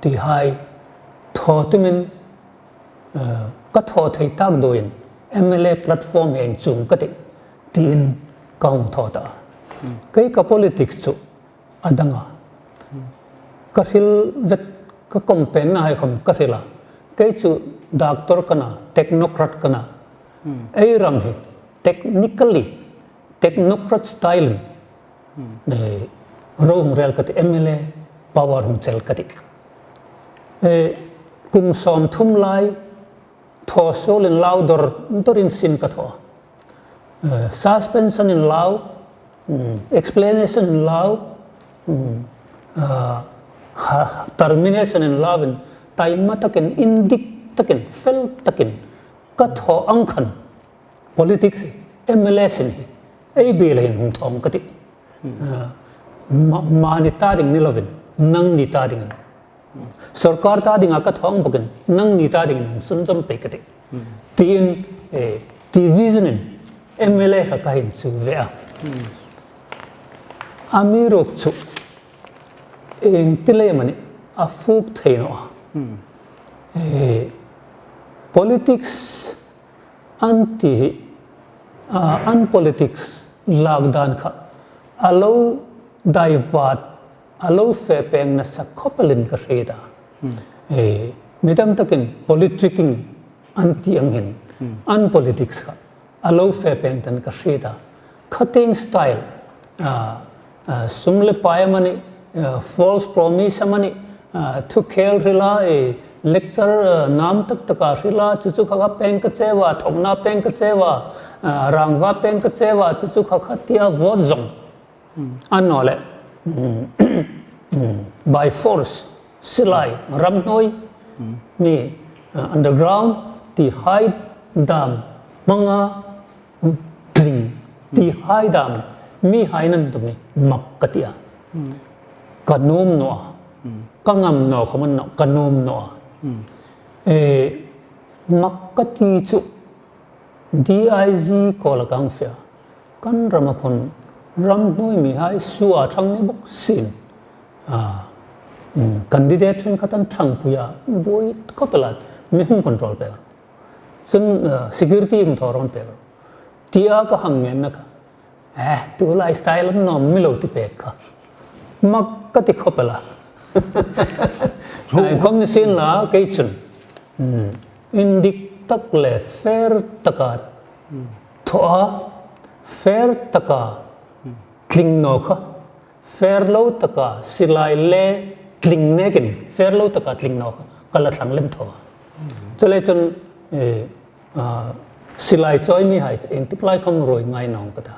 tihai thaw tumin, eh, ka thaw thei tak dawin M L A platform hei inchung ka tih, tiin ka hung thaw ta. Kei ka politics chu a dang a. Ka hril vet, ka campaign-na hai khawm ka hril a. Kei chu doctor ka na, technocrat ka na. Ei ram hi technically, technocrat style-in, eh, ro hung rel ka tih, M L A power hung chel ka tih. Eh, kum sawmthum lai, thaw suolin lau dawr dawrin sin ka thaw. Eh, suspension-in lau, mm, explanation-in lau, mm, ah, ha, termination-in lauin, taima takin, indik takin, fel takin, ka thaw ang khan, politics, M L A sin hi, ei biel hin hung thawng ka tih. Ah, ma-, mani ta ding ni lovin, nangni ta dingin. Sorkar ta dinga ka thawng bawkin, nangni ta dingin hung sunzawm pei ka tih. Tiin, eh, ti vision-in M L A kha ka hin chu ve a. Amiruokchu, ieng ti lei amani, a fuk thei naw a. Eh, politics an ti hi, ah, an politics lak dan kha, a lo divert, a lo fe peng nasa khawp elin ka hriet a. Eh, mi tam takin politicking an ti ang hin, an politics kha a lo fe peng tan ka hriet a. Kha tieng style, ah, ah, sum le pai amani, ah, false promise amani, ah, thu khel hrila, eh, lecture, ah, nam tak taka hrila, chu chu kha kha peng ka cheu a, thawkna peng ka cheu a, ah, rangva peng ka cheu a, chu chu kha kha tia vote zawng. Annawleh, mm, mm, by force, silai, ramhnuoi, mi, uh, underground, tihai dam hmanga, mm, tling, tihai dam, mihai nan tum hi mak ka ti a. Ka nuom naw a. Ka ngam naw khawm a ni naw, ka nuom naw a. Eh, mak ka ti chu, D I G kuoma ka hang fe a. Kan rama khun ramhnuoi mihai suo a ṭhang ni bawk sien. Ah, mm, candidate ṭhenkhat an ṭhangpui a, buoi khawp el a, mi hung control pek. Chun, ah, security hung thaw rawn pek. Tia ka hang ngenna kha. Eh, tu lai style an nawm mi lo ti pek kha. Mak ka ti khawp el a. Ai, khawm ni sien la, kei chun. Hmm. Indik tak le fair taka thaw a, fair taka tling naw kha. Fair lo taka silai le tling nekin, fair lo taka tling naw kha. Ka la thlang lem thaw a. Chuleiin chun, eh, ah, silai chawi mihai chu ieng tik lai khawm ruoi ngai naw ka ta.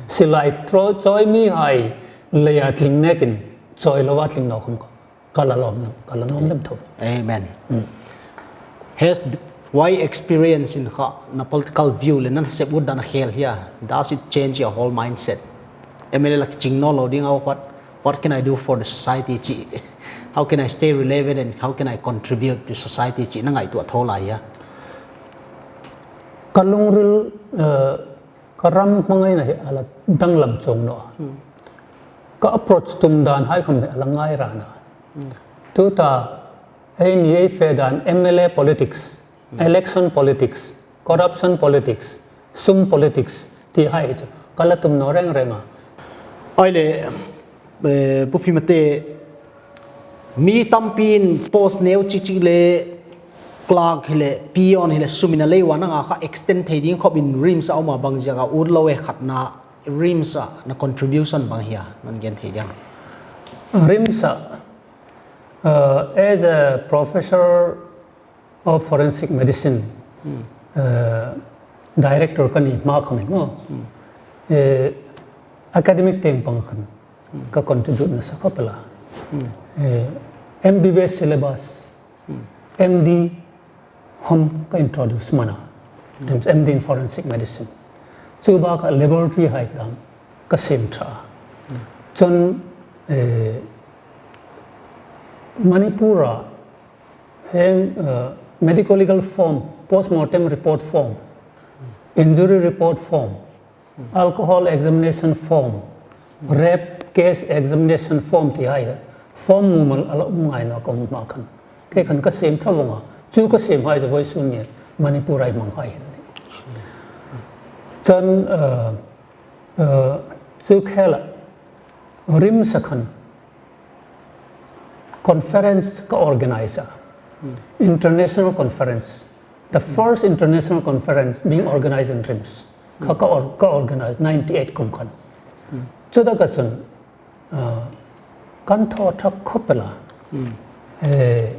Silai tro-, chawi mihai leia tling nekin chawi loa tling naw khawm kha ka la lawm lem, ka la nuom lem tho. Amen. Mm. Has th-, why experience-in kha na political view le na sep ut dan a khel hia? Does it change your whole mindset? M L A la ching naw lo ding a, what, what can I do for the society chi? How can I stay relevant and how can I contribute to society chi na ngaituo tho lai hia? Ka lungril, eh, ka ram hmangaina hi a la danglam chuong naw a. Hmm. ka approach tum dan hai khom a la ngai ra na. Tuta, ei ni ei fe dan M L A politics, election politics, corruption politics, sum politics, ti hai chu ka la tum naw reng reng a. Ai le, eh, Pu Fimate, mi tampi'n post neu chi chi le clerk hi le, peon hi le, sum in a lei wa nanga kha extend thei ding khop in RIMS a um a, bang ziak a ut lo e khatna, RIMS a na contribution bang hia, nan gen thei ding. RIMS a, uh, as a professor of forensic medicine, uh, director ka ni hma khom in maw. Eh, academic tieng pang khan ka contribute nasa khop el a. Eh, M B B S syllabus, M D khom ka introduce man a. M D in forensic medicine. Chu bak a laboratory hai dam ka siem ṭha. Chun, eh, Manipur a heng, uh, medico-legal form, post-mortem report form, injury report form, alcohol examination form, rape case examination form ti hai form mumal a la um ngai naw ka um hma khan. Kei khan ka siem ṭha vong a. Chu ka siem hai chu vawisun ni Manipur a hmang hai. Chun, uh, uh, chu khela RIMS a khan conference ka organize a. International conference. The first international conference being organized in RIMS. Kha ka, or, ka organize ninety-eight kum khan. Chu taka chun, uh, kan thaw ṭha khop el a. Eh,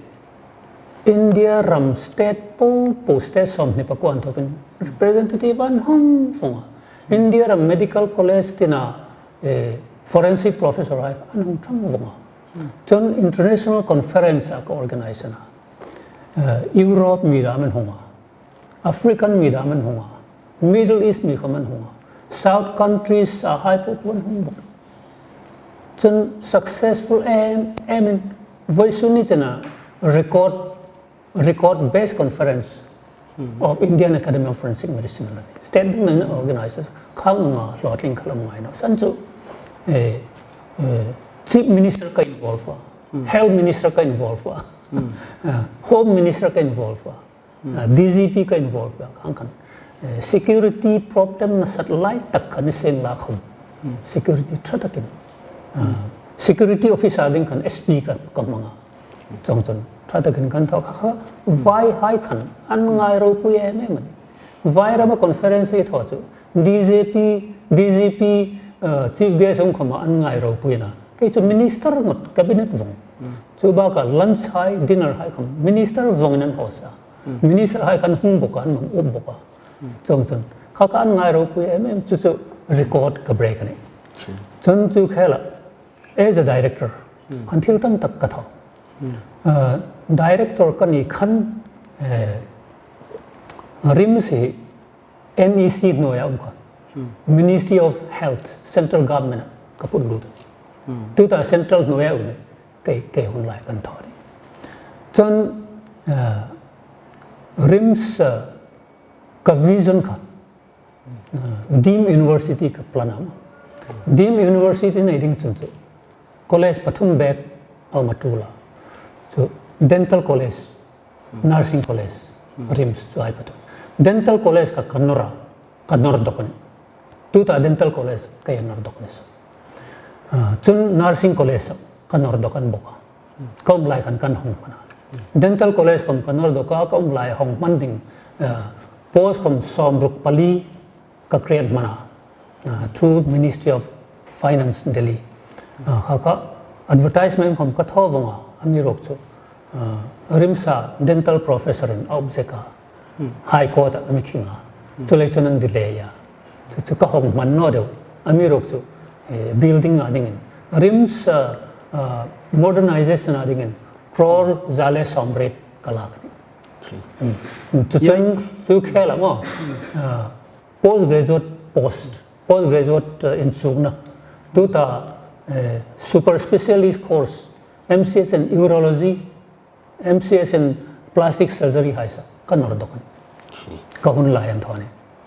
India ram state po po, state sawmhni pakuo inthokin representative an hung vong a. India ram medical college tina, eh, forensic professor hai an hung ṭhang vong a. Chun international conference a ka organize a. Eh, Europe mi dam an hung a. African mi dam an hung a. Middle East mi khom an hung a. South countries a hai po po an hung vong. Chun successful em em in vawisun ni chena record, record based conference of Indian Academy of Forensic Medicine. State dang nang organizers khang nga hlawtling kha la um ngai naw. San chu, eh, eh, Chief Minister ka involve a, Health Minister ka involve a, eh, Home Minister ka involve a, eh, D G P ka involve a, khang khan, eh, security problem nasat lai tak khan seng la khom. Security ṭha takin. Eh, security officer ding khan S P ka, ka hmang a. Chuong chun ṭha takin kan thaw kha kha, vai hai khan an ngai ropui em em a nih. Vai rama conference hi thaw chu D G P, D G P, eh, chief guest hung khoma an ngai ropui na. Kei chu minister ngot, cabinet vong. Chu baka lunch hai, dinner hai khom minister vongin an host a. Minister hai khan hung bok a, an hung up bok a. Chuong chun kha kha an ngai ropui em em, chu chu record ka break a nih. Chun chu khela, as a director, khan thil tam tak ka thaw. Ah, director ka ni khan, eh, RIMS hi N E C hnuoia um kha. Ministry of Health, central government ka put lut. Tuta central hnuoia um kei, kei hun lai kan thaw ni. Chun, ah, RIMS, ah, ka vision kha, ah, deemed university ka plan a. Deemed university nei ding chun chu college pathum bek a um a ṭul a. Chu dental college, nursing college, RIMS chu hai pathum. Dental college kha ka nawr a, ka nawr dawk a nih. Tuta dental college ka nawr dawk a nih. Ah, chun nursing college ka nawr dawk a nih bawk a. Ka um lai khan kan hawng hman a. Dental college khom ka nawr dawk a, ka um lai hawng hman ding, ah, post khom sawmruk pali ka create hman a, ah, through Ministry of Finance, Delhi. Ah, kha kha advertisement khom ka thaw vong a, amiruokchu, ah, RIMS a dental professor in a up zek a. High Court a mi khing a. Chuleiin chun an delay a. Chu chu ka hawng hman naw deu. Amiruokchu, eh, building a dingin, RIMS, ah, ah, modernization a dingin crore za le sawmriet ka lak a nih. Chu chun chu khela maw, ah, postgraduate post, postgraduate, eh, inchukna. Tuta, eh, super specialist course, M C S in urology, M C S in plastic surgery hai sa ka nawr dawk a nih. Ka hun lai an thaw ni.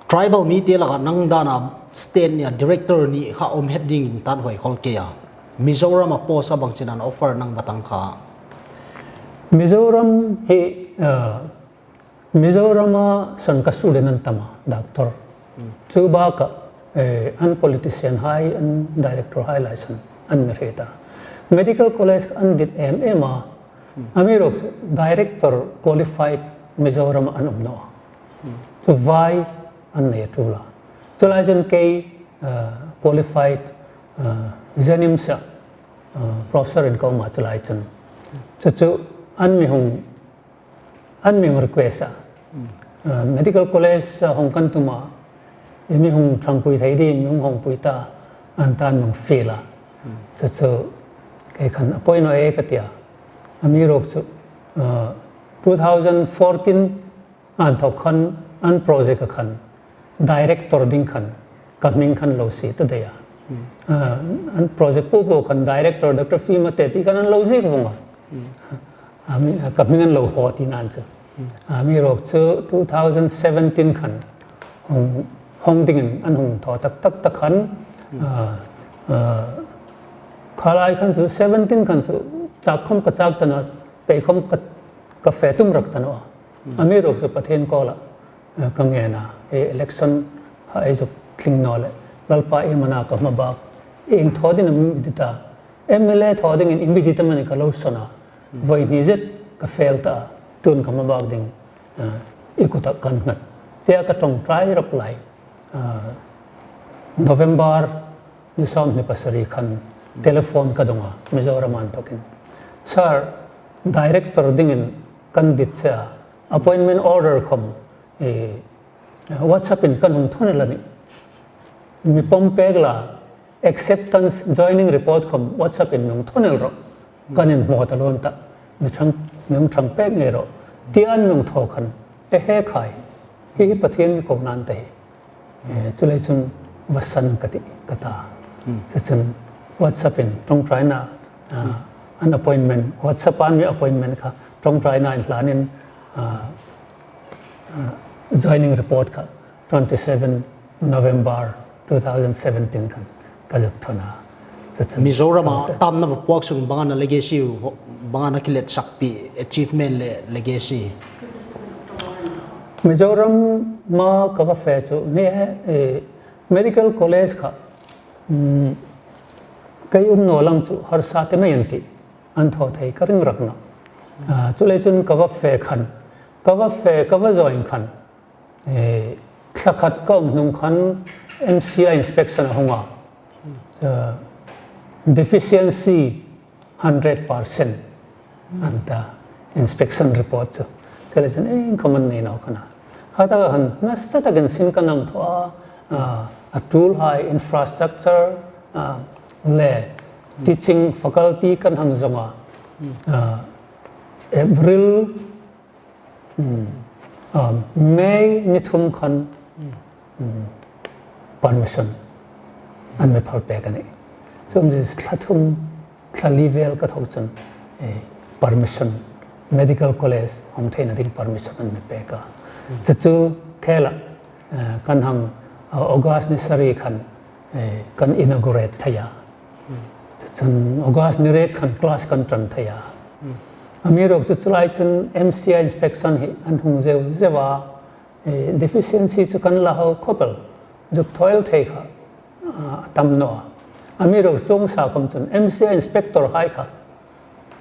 Tribal mite laka nang dana state nia director ni kha um het dingin tan hoi khol kei a. Mizoram a post a bang chin an offer nang batang kha. Mizoram hi, uh, Mizoram a san ka sulin an tam a, doctor. Chu baka, eh, an politician hai, an director hai lai san an mi hre ta. Medical college an dit em em a. Amiruokchu director qualified Mizoram an um naw. Chu vai an nei a tul a. Chu lai chun kei, uh, qualified, uh, JNIMS a, uh, professor in ka um a chu lai chun. Chu chu an mi hung, an mi hung request a. Uh, medical college, uh, hung kan tum a, i mi hung ṭhangpui thei ding, mi hung hongpui ta, an tan mi hung fiel a. Chu chu kei khan appoint naw e ka ti a. Amiruokchu, uh, two thousand fourteen an thawk khan an project a khan director ding khan ka hming khan lo sie ta dai a. Ah, an project po po khan director Doctor Fimate ti khan an lo ziek vong a. Ami, ka hming an lo haw ti nan chu. Amiruokchu two thousand seventeen khan hung, hung dingin an hung thaw tak tak ta khan, ah, ah, kha lai khan chu seventeen khan chu chak khawm ka chak ta naw, pei khawm ka, ka fe tum rak ta naw. Amiruokchu Pathien kuoma, eh, ka ngen a, eh, election a ei zuk tling naw le, Lalpa i mana ka hmabak, ieng thaw dingin mi dit a, MLA thaw dingin mi dit amanih ka lo sawn a, voi hni zet ka fel ta a, tun ka hmabak ding, eh, i kuta kan nghat. Tia ka ṭawngṭai rak lai, eh, November ni sawmhni pasari khan telephone ka dong a, Mizoram an thawkin. Sir, director dingin kan dit che a, appointment order khawm, eh, WhatsApp-in kan hung thawn el a nih. Mi pawm pek la, acceptance joining report khawm WhatsApp-in mi hung thawn el rawh. Kan inhmaw ta lo an ta. Mi ṭhang, mi hung ṭhang pek ngei rawh. Tia an mi hung thaw khan, e he khai. Hi hi Pathien mi ko nan ta hi. Eh, chu lai chun va san ka ti, ka ta. Chu chun WhatsApp-in ṭawngṭaina, ah, an appointment, WhatsApp-a mi appointment kha ṭawngṭaina inhlanin, ah, ah, joining report kha twenty seven November two thousand seventeen khan ka zuk thawn a. Chu chu Mizoram-a tamna va puok sung banga na legacy, banga na kilet sakpi, achievement le legacy. Mizoram-a ka va fe chu ni he, eh, medical college kha, mm, kei um naw lang chu harsa te mai an ti, an thaw thei ka ring rak naw. Ah, chu lai chun ka va fe khan, ka va fe, ka va join khan, eh, thla khat ka um hnung khan MCI inspection a hung a. Eh, deficiency hundred percent an ta inspection report chu. Chu lai chun iengkhawm an nei naw khan a. Khata khan nasa takin sin kan hang thaw a, ah, a tul hai infrastructure, ah, le teaching faculty kan hang zawng a. Ah, April Hmm. Um, May ni thum khan, hmm, permission an mi phal pek a nih. Chu um chu thla thum, thla li vel ka thaw chun, eh, permission, medical college hawng theina ding permission an mi pek a. Hmm. Chu chu khela, eh, kan hang, uh, August ni sari khan, eh, kan inaugurate thei a. Chun August ni riet khan class kan ṭan thei a. Amiruokchu chu lai chun MCI inspection hi an hung zeu zeu a, eh, deficiency chu kan la ho khop el, zuk thaw el thei kha, ah, a tam naw a. Amiruokchu chuong sa khawm chun MCI inspector hai kha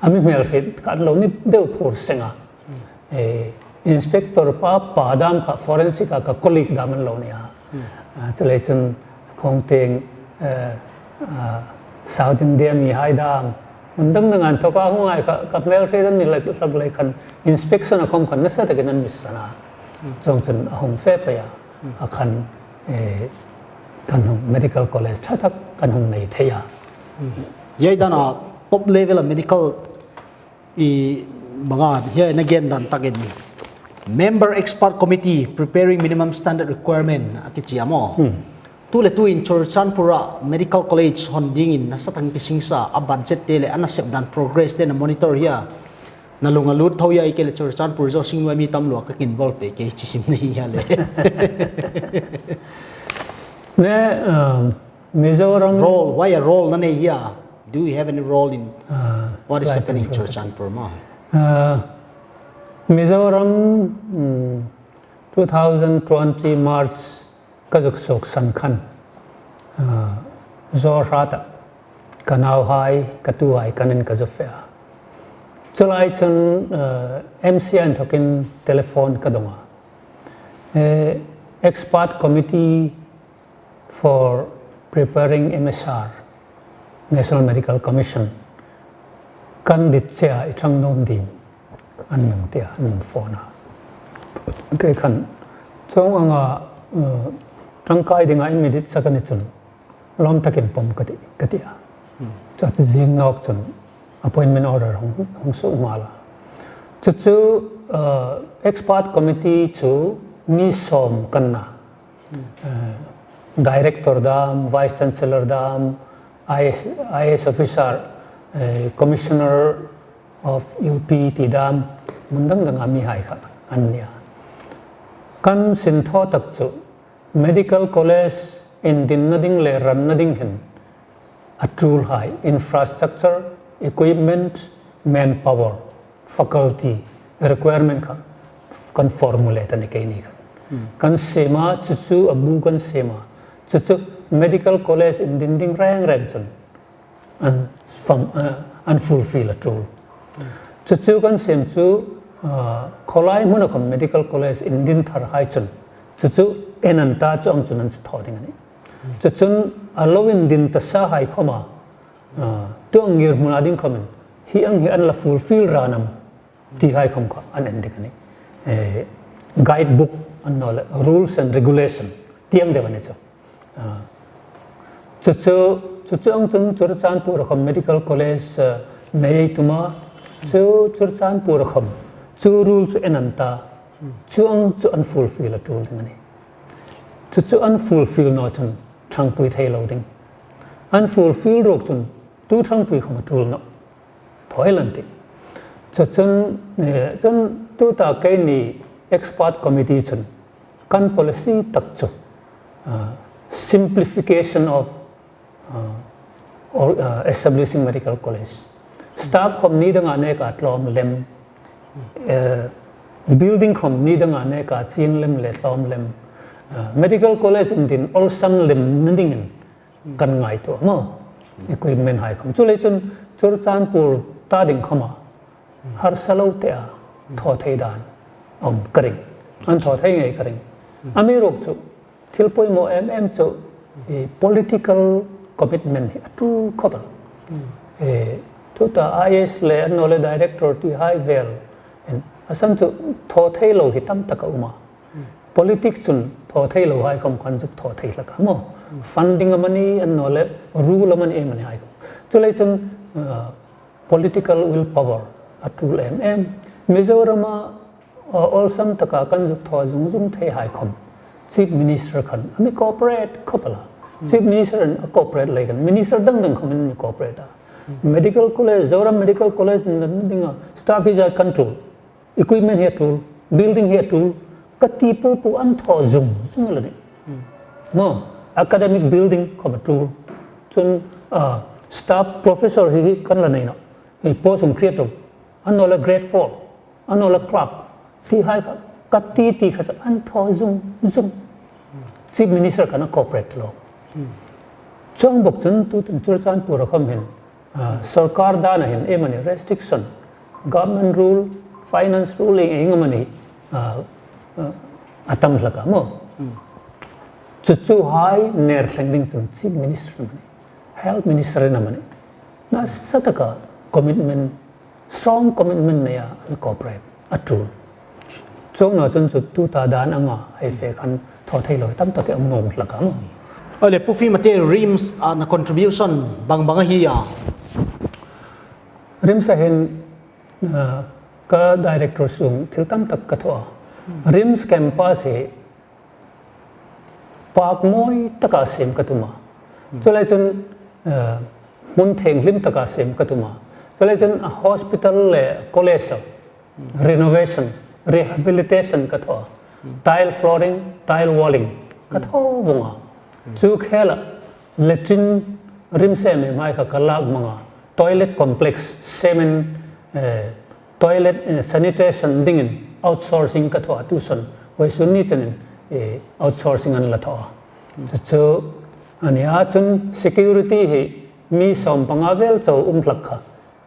a mi hmel hriet kha an lo ni deu phur seng a. Eh, inspector pa, pa dam kha forensic-a ka colleague dam an lo ni a. Hmm. Ah, chu lai chun khawng tieng, eh, ah, South India mi hai dam, hmun dang dang an thawk a hung ai kha, ka hmel hriet an ni lai hlak lai khan inspection-a khawm khan nasa takin an mi san a. Hmm. Chuong chun a hung fe pei a. Hmm. A khan, eh, kan hung medical college ṭha tak kan hung nei thei a. Hmm. Hi dana top level-a medical i banga hi na gen dan takin Member Expert Committee Preparing Minimum Standard Requirement a kichi a maw. Hmm. Tu le tuin Churachandpur-a medical college hon dingin nasa takin kisingsa a budget te le a nasep dan progress te na monitor hia. Na lunga lut tho hia i kei le Churachandpur zo sing nuai mi tam lua ka kin bol pe kei chi sim nei hia le. Ne, um, Mizoram. Role, why a role na nei hia? Do you have any role in what is happening in Churachandpur, ma? Uh, Mizoram, mm, two thousand twenty March ka zuk suok san khan, uh, Zohrata ka nauhai, ka tuhai kan in ka zu fe a. Chu lai chun, uh, M C I inthokin telephone ka dong a. Eh, expert committee for preparing M S R, National Medical Commission, kan dit che a, i ṭhang nuom ding, an mi ti a, an phone a. Kei khan, chuong anga, uh, ṭangkai dinga in mi dit sak a ni chun, lawm takin pawm ka tih, ka ti a. Chu chu zing nawk chun appointment order hung, hung suok nghal a. Chu chu, uh, expert committee chu mi sawm kan na. Eh, director dam, vice chancellor dam, I A S, I A S officer, eh, commissioner of U P ti dam, hmun dang danga mihai kha an nia. Kan sin thaw tak chu medical college indinna ding le ranna ding hin a ṭulhai, infrastructure, equipment, manpower, faculty, requirement kha kan formulate a ni keini khan. Kan siem a, chu chu a bu kan siem a. Chu chu medical college indin ding reng reng chun an fam-, uh, an fulfill a ṭul. Chu chu kan siem chu, uh, khawlai hmuna khawm medical college indin tharhai chun chu chu en an ta, chuong chun an thaw ding a nih. Chu chun a lo indin ta sahai khawma, uh, tuong ngirhmuna ding khawmin hi ang hi an la fulfill ra nam tihai khawm kha an en ding a nih. Eh, guidebook an naw le rules and regulation ti ang deu a ni chu. Ah, chu chu, chu chu ang chun Churachandpur khawm medical college, ah, nei ei tum a, chu Churachandpur khawm chu rule chu en an ta, chu ang chu an fulfill a ṭul ding a nih. Chu chu an fulfill naw chun ṭhangpui thei lo ding. An fulfill ruok chun tu ṭhangpui khawm a ṭul nawh. Thaw el an tih. Chu chun, eh, chun tuta keini expert committee chun kan policy tak chu, ah, simplification of, ah, or, ah, establishing medical college. Staff khawm ni danga neka tlawm lem, eh, building khawm ni danga neka ching lem le tlawm lem. Ah, medical college indin awlsam lemna dingin kan ngaituo maw. Equipment hai khawm. Chuleiin chun Churachandpur ta ding khawma harsa lo te a thaw thei dan a um ka ring. An thaw thei ngei ka ring. Amiruokchu thil poimaw em em chu, eh, political commitment hi a ṭul khawp el. Eh, tuta I A S le an naw le director tihai vel. En, a san chu thaw thei lo hi tam tak a um a. Politics chun thaw thei lo hai khawm kan zuk thaw thei hlak a maw. Funding amanih, an naw le rule amanih, amanih hai khawm. Chuleiin chun, uh, political will power a ṭul em em. Mizorama, uh, awlsam taka kan zuk thaw zung zung thei hai khawm Chief Minister khan a mi cooperate khawp el a. Chief Minister in a cooperate lei khan Minister dang dang khawmin a mi cooperate a. Medical College, Zoram Medical College indin dinga staff hi zat kan ṭul. Equipment hi a ṭul, building hi a ṭul, ka ti po po an thaw zung zung el a nih. Maw, academic building khawm a ṭul. Chun, ah, staff professor hi, hi kan la nei nawh. Hi post hung create ṭul. An naw le grade four, an naw le clerk. Tihai kha, ka ti ti kha chu an thaw zung zung. Chief Minister khan a cooperate lo. Chuong bawk chun tuta Churachandpur-a khawm hin, ah, sawrkar dana hin iemani restriction, government rule, finance rule, ieng ieng amanih, ah, ah, a tam hlak a maw. Chu chu hai ner thleng ding chun Chief Minister amanih, Health Minister in amanih, nasa taka commitment, strong commitment neia an cooperate a ṭul. Chuong naw chun chu tuta dan anga hei fe khan thaw thei lo tam tak a um nuom hlak a maw. Awle, Pu Fimate, RIMS-a contribution bang bang a hi a? RIMS-a hin, ah, ka director sung thil tam tak ka thaw a. RIMS campus hi park mawi taka siem ka tum a. Chuleiin chun, eh, hmun thienghlim taka siem ka tum a. Chuleiin chun a hospital le college-a renovation, rehabilitation ka thaw a. Tile flooring, tile walling ka thaw vawng a. Chu khela latrine, RIMS-a mi mai kha ka lak hmanga toilet complex semen, eh, toilet, eh, sanitation dingin outsourcing ka thaw a, tusun vawisun ni chenin, eh, outsourcing an la thaw a. Chu chu a nia, chun security hi mi sawmpanga vel chau um hlak kha.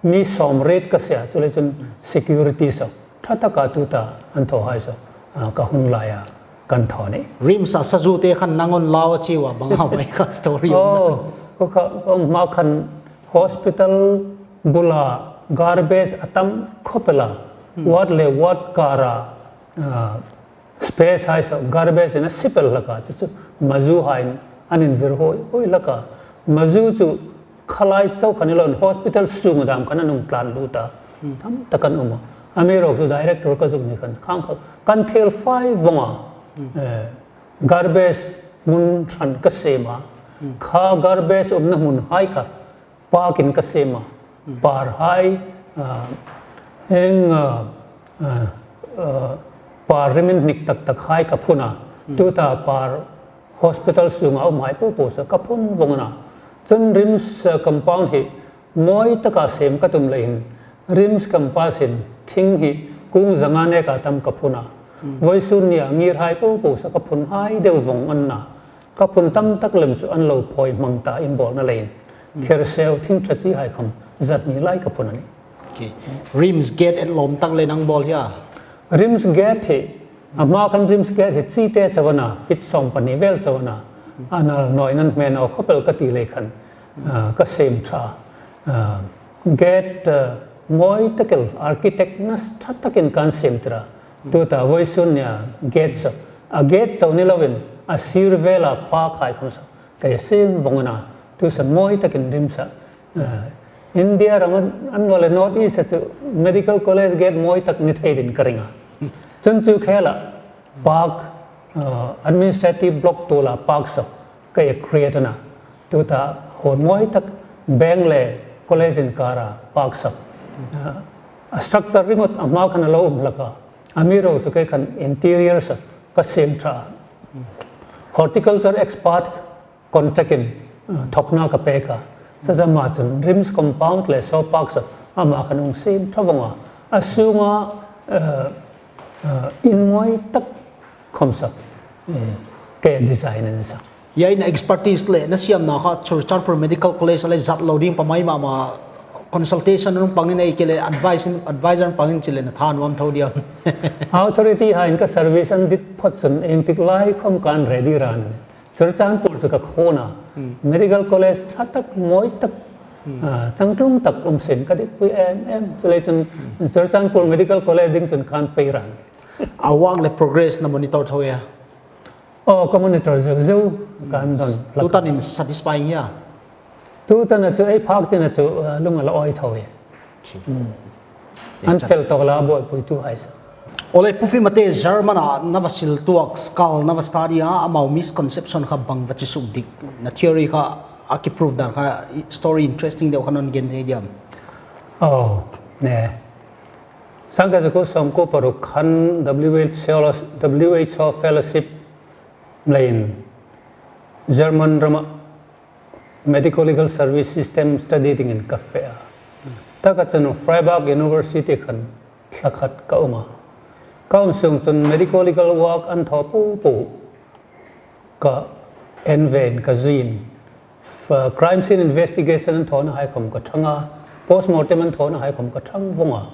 Mi sawmriet ka sia, chuleiin chun security saw ṭha taka tuta an thaw hai saw, ah, ka hun laia kan thaw a nih. RIMS-a sazu te khan nang an lau a chi a, bang a mai kha story a. Oh, ka kha, ka hma khan hospital bula garbage a tam khawp el a. Hmm. Ward le ward kara, ah, space hai saw garbage-in a sip el hlak a, chu chu mazu haiin an invir huoi huoi hlak a. Mazu chu khalai chau kha ni loin hospital sunga dam khan an hung tlan lut a. Hmm. Tam tak an um a. Amiruokchu director ka zuk ni khan khang kha kan thil fai vawng a. Hmm. Eh, garbage hmun hran ka siem a. Hmm. Kha garbage umna hmun hai kha park-in ka siem a. Hmm. Par hai, ah, heng, ah, ah, ah, par rimin hnik tak tak hai ka phun a. Hmm. Tuta par hospital sunga um hai po po saw ka phun vawng a na. Chun RIMS, ah, compound hi mawi taka siem ka tum leiin RIMS campus-in thing hi kung zanga neka tam ka phun a. Hmm. Vawisun nia ngir hai po po saw ka phun hai deu vawng a na. Ka phun tam tak lem chu an lo phawi hmang ta inbawlna leiin. Hmm. Kherseu thing ṭha chi hai khawm zat ni lai ka phun a nih. Okay. RIMS gate et lawm tak le nang bawl hia? RIMS gate hi, a hma khan RIMS gate hi chite chau a na, feet sawmpahni vel chau a na, a nal naw in an hme naw khawp el ka ti lei khan, ah, ka siem ṭha. Ah, gate, ah, mawi tak el, architect nasa ṭha takin kan siem tir a. Tuta vawisun nia gate saw, a gate chau ni loin a sir vela park hai khawm saw ka siem vawng a na, tu saw mawi takin RIMS-a, eh, India ram an, an lo le North East-a chu medical college gate mawi tak ni thei dingin ka ring a. Chun chu khela park, eh, administrative block tula park saw ka create a na. Tuta hall mawi tak bank le college inkara park saw. Eh, a structure ringawt a hma khan a lo um hlak a. Amiruokchu kei khan interior saw ka siem ṭha. Horticulture expert contract-in, uh, thawkna ka pek a. Chu chu ama chun RIMS compound le saw park saw ama khan hung siem ṭha vawng a. A sunga, uh, uh, in mawi tak khawm saw, eh, kei design-in a sak. Ia, in expertise le na siemna kha Churachandpur Medical College le zat lo ding pha mai mama, consultation-in pangin ei ke le advice-in, advisor-in pangin chi le na thanuom tho diam? Authority haiin ka service an dit phawt chun ieng tik lai khawm kan ready ran. Churachandpur chu ka khawn a. Hmm. Medical college ṭha tak, mawi tak, hmm, ah, changtlung tak um sien ka dikpui em em. Chuleiin chun, hmm, Churachandpur Medical College ding chun kan pei ran. A work le progress na monitor tho ia? Oh, ka monitor zeu zeu, kan don hlak. Tuta in satisfying ia? Tuta na chu ei phak tina chu, ah, lung a la awi tho ia. Hmm. An fel tawk la buoipuitu hai saw. Awle, Pu Fimate, German-a na va sil tuok, skal na va study a, amau misconception kha bang va chi suk dik. Na theory kha a ki prove dan kha story interesting deu kha non gen thei diam? Oh, ne. Sangkhat zakuo sawmkuo paruk khan W H O, W H O fellowship leiin German rama medical legal service system study dingin ka fe a. Taka chun Freiburg University khan thla khat ka um a. Ka um sung chun medical legal work an thaw po po ka en ve in ka zui in. F-, crime scene investigation an thawna hai khawm ka ṭhang a. Postmortem an thawna hai khawm ka ṭhang vawng a.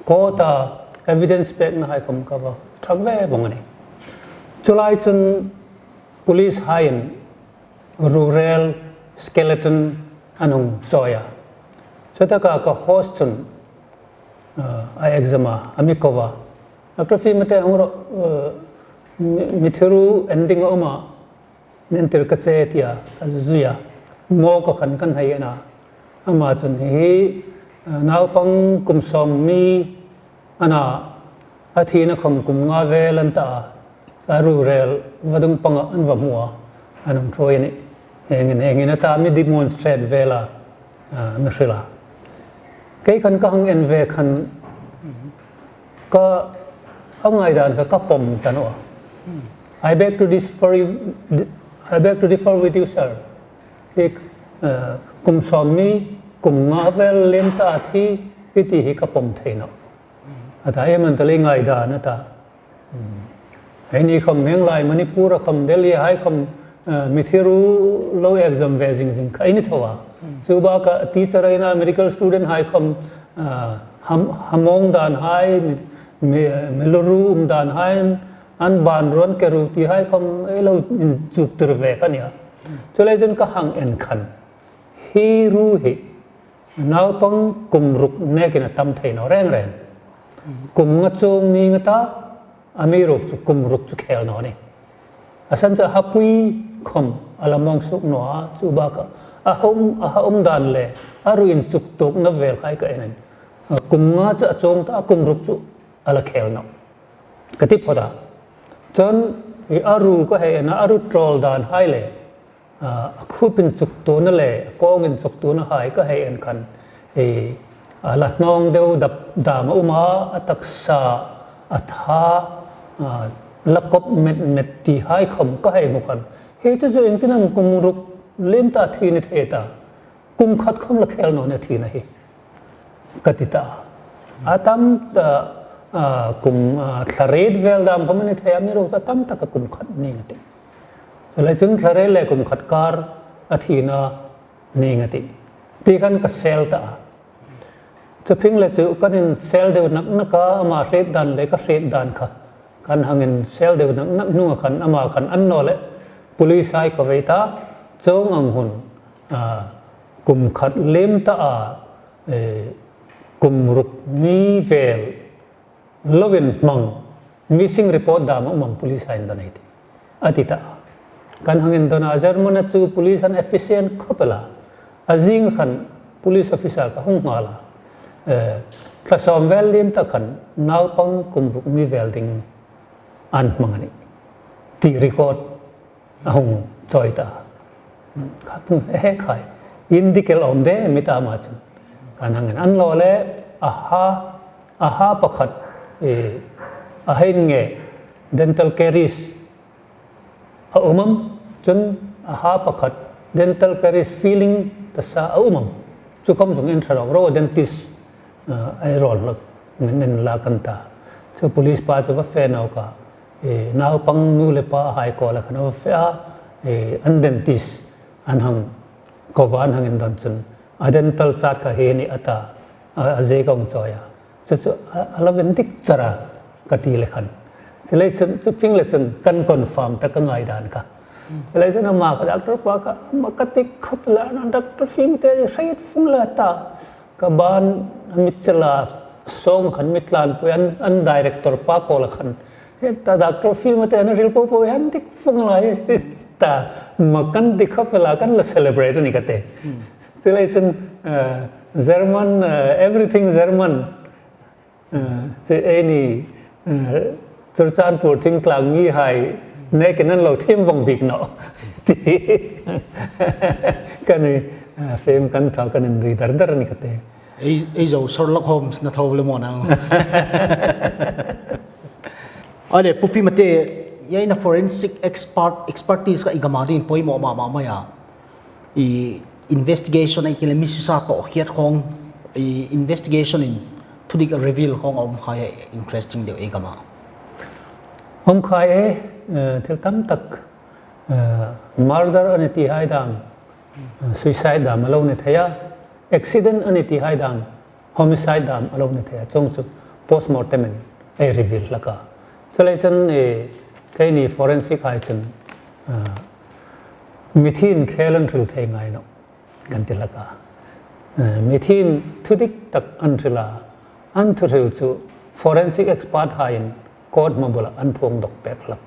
Court-a evidence pekna hai khawm ka va ṭhang ve vawng a nih. Chu lai chun police haiin ruorel skeleton an hung chawi a. Chutaka ka host chun, uh, a exam a, a mi ko a. Doctor Fimate hung ro, uh, mi, mi thi ruo en ding a um a, mi entir ka che tia, ka zui a. Morgue-a khan kan hei en a. Ama chun hi, uh, naupang kum sawm mi a na, a thina khawm kum nga vel a ni ta a, a ruorel vadung panga an va hmu a, an hung ṭhuoi a nih. Hieng hin, hieng hin a ta mi demonstrate vel a, a, mi hril a. Kei khan ka hang en ve khan ka, a ngaidan kha ka pawm ta naw a. I beg to differ, I beg to differ with you, sir. Hi, uh, kum sawmhni, kum nga vel liem ta a thi, i ti hi ka pawm thei nawh. A ta, iem an ta lei ngaidan a ta. Eini khawm hieng lai Manipur-a khawm, Delhi-a hai khawm, eh, mithi ru lo exam ve zing zing kha ei ni tho a. Chu bakah teacher-a ina medical student hai khawm, eh, ham-, hamawng dan hai, mi, mi, mi luru um dan hai, an ban ruon ke ru ti hai khawm ei lo inchuktir ve kha nia. Chuleiin ka hang en khan. Hi ru hi, naupang kum ruk nekin a tam thei naw reng reng. Kum nga chuong ning a ta, amiruokchu kum ruk chu khel naw ni. A san chu a hapui khawm a la mawng suok naw a, chu bakah a ha um, a ha um dan le, a ru inchuktuokna vel hai ka en en. Kum nga chu a chuong ta, a kum ruk chu a la khel naw. Ka ti phawt a. Chun, hi a ru ka hei en a, a ru ṭawl dan hai le, a, a khup inchuktuona le, a kawng inchuktuona hai ka hei en khan, e, a la hnawng deu dap dam a um a, a taksa, a tha, a, la kop met met ti hai khawm ka hei hmu khan. Hi chu chu iengtin am kum ruk liem ta thi ni thei ta. Kum khat khawm la khel naw ni thina hi. Ka ti ta. A tam, a, a, kum, a, thla riet vel dam khawm a ni thei a, amiruokchu a tam taka kum khat ning a tih. Chuleiin chun thla riet le kum khat kar a thina ning a tih. Ti khan ka sel ta a. Chu phingleh chu kan insel deu nak nak a, ama hriet dan le ka hriet dan kha. Kan hang insel deu nak nak hnunga khan ama khan annawleh police hai ka vei ta, chuong ang hun, a, kum khat liem ta a, e, kum ruk mi vel lovin hmang, missing report dam a um am police hai indon ei tih. A ti ta. Kan hang indon a, German-a chu police an efficient khawp el a. A zing khan police officer ka hung nghal a. Eh, thla sawm vel liem ta khan naupang kum ruk mi vel ding an hmang a nih. Ti record a hung chawi ta. Ka hmu, he khai. Indik el awm de, mi ta ma chun. Kan hang en, annawleh, a ha, a ha pakhat, eh, a hei nge dental caries a um am, chun a ha pakhat dental caries filling tasa a um am. Chu khawm zong en ṭha ro ro, dentist, eh, ei rawl hlak, nen la kan ta. Chu police pa chu va fe nawk a, eh, naupang nu le pa hai kuoma khan a va fe a, eh, an dentist an hang ko va an hang indon chun, a dental chart kha hi a nih a ta, a, a ziek a hung chawi a. Chu chu a, a lo indik char a, ka ti le khan. Chuleiin chun, chu phingleh chun kan confirm ta ka ngaidan kha. Chuleiin chun ama kha doctor pa kha, ama ka ti khawp el a, Doctor Fimte hriet fung la ta. Ka ban a mit chela sawng khan mi tlan pui an, an director pa kuoma khan. Heta Doctor Fimte an hril po po an dik fung lai ta, ma kan dik khawp el a, kan la celebrate ni ka ti. Chuleiin chun, eh, German, eh, everything German. Eh, chu eini, eh, Churachandpur thingtlang mi hai nekin an lo thiem vong bik nawh. Ti. Kan, eh, film kan thaw kan inri dar dar ni ka ti. Ei, ei zo Sherlock Holmes-na thaw le maw na. Ale, Pu Fimte, ei na forensic expert, expertise kha i gama dingin poimaw mama mai a. I investigation ei kile mi sisa tawhriet khawng, i investigation-in thudik reveal khawng a um khai e, interesting deu ei gama. Um khai e, eh, thil tam tak, eh, murder a ni ti hai dam, eh, suicide dam a lo ni thei a, accident a ni ti hai dam, homicide dam a lo ni thei a, chuong chu postmortem-in ei reveal hlak a. Chuleiin chun, eh, keini forensic hai chun, ah, mithiin khel an hril thei ngai nawh, kan ti hlak a. Eh, mithiin thudik tak an hril a, an thuhril chu forensic expert haiin court hmabula an phuong dawk pek hlak,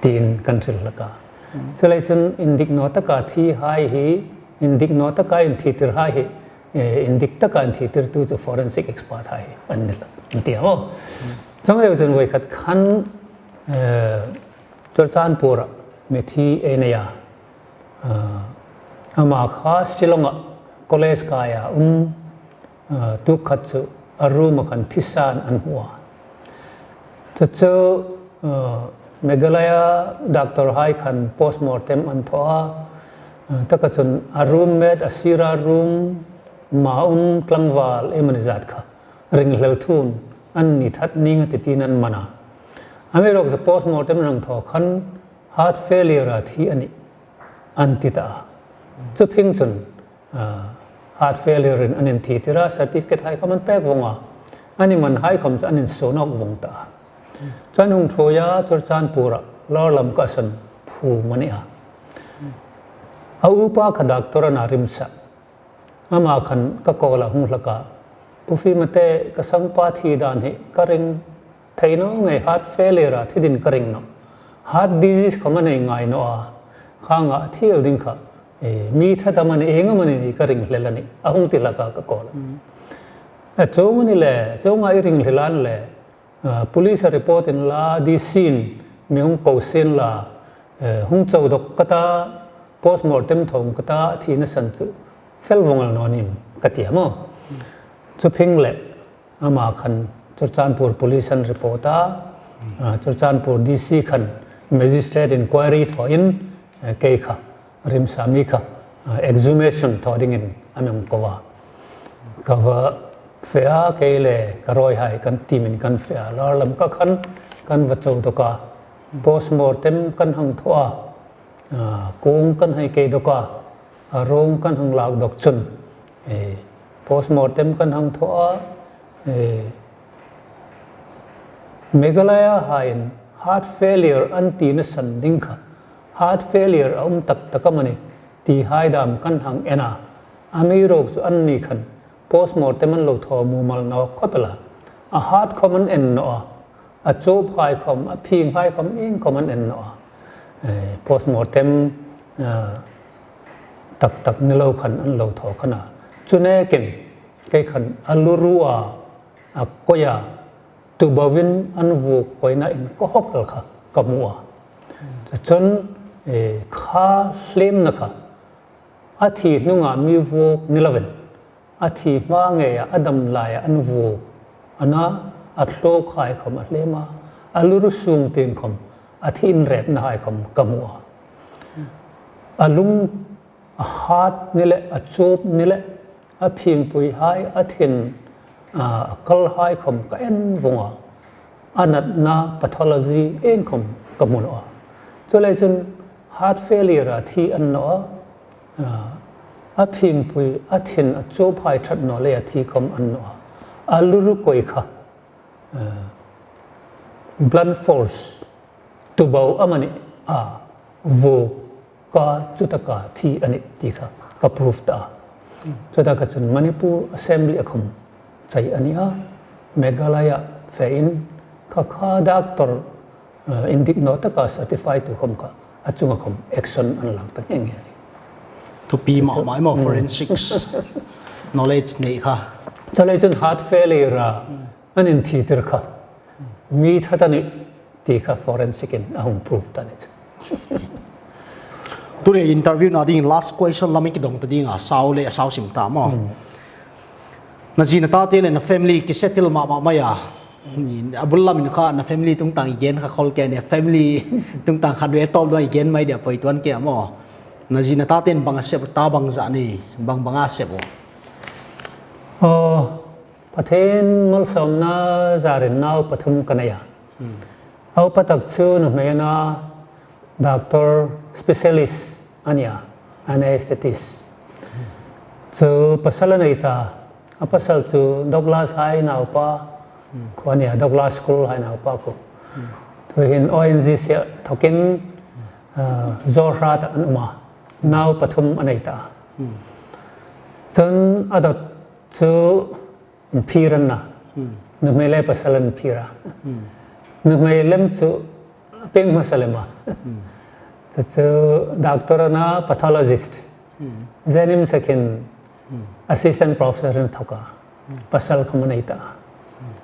tiin kan hril hlak a. Chuleiin chun indik naw taka thi hai hi, indik naw taka inthi tir hai hi, eh, indik taka inthi tirtu chu forensic expert hai an ni hlak, an ti a maw. Chuong deu chun voi khat khan, eh, Churachandpur-a mithi ei nei a. Ah, ama kha Shillong-a college kaia um, ah, tu khat chu a room-a khan thisan an hmu a. Chu chu, ah, Meghalaya doctor hai khan postmortem an thaw a, A, taka chun a roommate, a sira room-a um tlangval emaw ni zat kha ringhlel thun an ni that ning a ti tiin an man a. Amiruokchu postmortem an hang thaw khan heart failure-a thi a nih an ti ta a. Chu phing chun, a, heart failure-in an inthi tir a, certificate-hai khawm an pek vong a, an inman hai khawm chu an insuo nawk vong ta a. Chuong hung thuoi a, Churachandpur-a Lower Lamka-a san phum a ni a. A upa kha doctor a na, RIMS-a. Ama khan ka call-a hung hlak a, Pu Fimate, ka sangpa thi dan hi ka ring thei naw ngei, heart failure-a thi dingin ka ring nawh. Heart disease khawm a nei ngai naw a, khang a thi el ding kha, e, mi that am a ni, ieng am a ni ka ringhlel a nih, a hung ti hlak a ka call-a. A, chuong a ni le, chuonga i ringhlel a ni le, a, police-a report inla, DC-in mi hung ko sien la, e, hung cho dawk ka ta, postmortem thaw ka ta, a thina san chu fel vong el naw nim ka ti a maw. Chu phing le, ama khan Churachandpur police an report a, a, Churachandpur DC khan magistrate inquiry thawin, e, kei kha RIMS-a mi kha, a, exhumation thaw dingin a mi hung ko a. Ka va fe a, kei le ka rawihai kan team-in kan fe a, Lower Lamka khan kan va cho dawk a. Postmortem kan hang thaw a, a, kung kan hei kei dawk a, a rung kan hang lak dawk chun, e, postmortem kan hang thaw a, e, Meghalaya-haiin heart failure an tina san ding kha, heart failure a um tak tak am a ni ti hai dam kan hang en a. Amiruokchu anni khan postmortem an lo thaw mumal naw khawp el a. A heart khawm an en naw a, a chuphai khawm, a phinghai khawm, ieng khawm an en naw a. E, postmortem, a, tak tak ni lo khan an lo thaw khan a. Chu nekin kei khan a lu ru a, a koi a, tuboin an vuok koina inkaw hawk el kha ka hmu a. Chun, e, kha hliemna kha, a thi hnunga mi vuok ni lovin, a thi hma ngeia a dam laia an vuok a na, a thlawkhai khawm a hliem a, a lu ru sung tieng khawm a thi inrepnahai khawm ka hmu a. A lung, a heart ni le, a chup ni le, a phingpuihai, a thin, a, a kalhai khawm ka en vong a. A natna pathology ieng khawm ka hmu naw a. Chuleiin chun heart failure-a thi a ni naw a, a, a phingpui, a thin, a chuphai ṭhat naw leia thi khawm a ni naw a. A lu ru koi kha, a, blunt force, tubo amani a, vuok a, chutaka thi a nih ti kha ka prove ta a. Chutaka chun Manipur Assembly-a khawm chai a ni a, Meghalaya fe in kha kha doctor, a, indik naw taka certify tu khawm kha a chunga khawm action an lak ta nghe nghe a nih. Thupi mah mah maw, forensics knowledge nei kha. Chuleiin chun heart failure-a an inthi tir kha mi that a nih ti kha forensic-in a hung prove ta ni chu. Tuni interview-na ding last question lam i kidong ta ding a, sau le a sau sim ta maw. Na zi na tate le na family ki settle mah mah mai a. A bul lamin kha na family tungtang i gen kha khol ke ni, family tungtang kha due tawp lo i gen mai dia poi tuan ke a maw. Na zi na tate'n bang a sep, ta bang zat ni, bang bang a sep u? Aw, Pathien malsawmna zarin nau pathum ka nei a. A upa tak chu nuhmei a na, doctor specialist a nih a, anesthetist. Chu pasal a nei ta, a pasal chu Douglas-hai naupa khuo a nih a, Douglas School-hai naupa khuo. Tuhin O N G C thokin, a, Jorhat-a an um a, nau pathum a nei ta. Chun a dawt chu inphir an na. Nuhmei le pasal an phir a. Nuhmei lem chu a peng hmasa lem a. Chu chu doctor a na, pathologist. JNIMS-a khin assistant professor-in thok a. Pasal khawm a nei ta.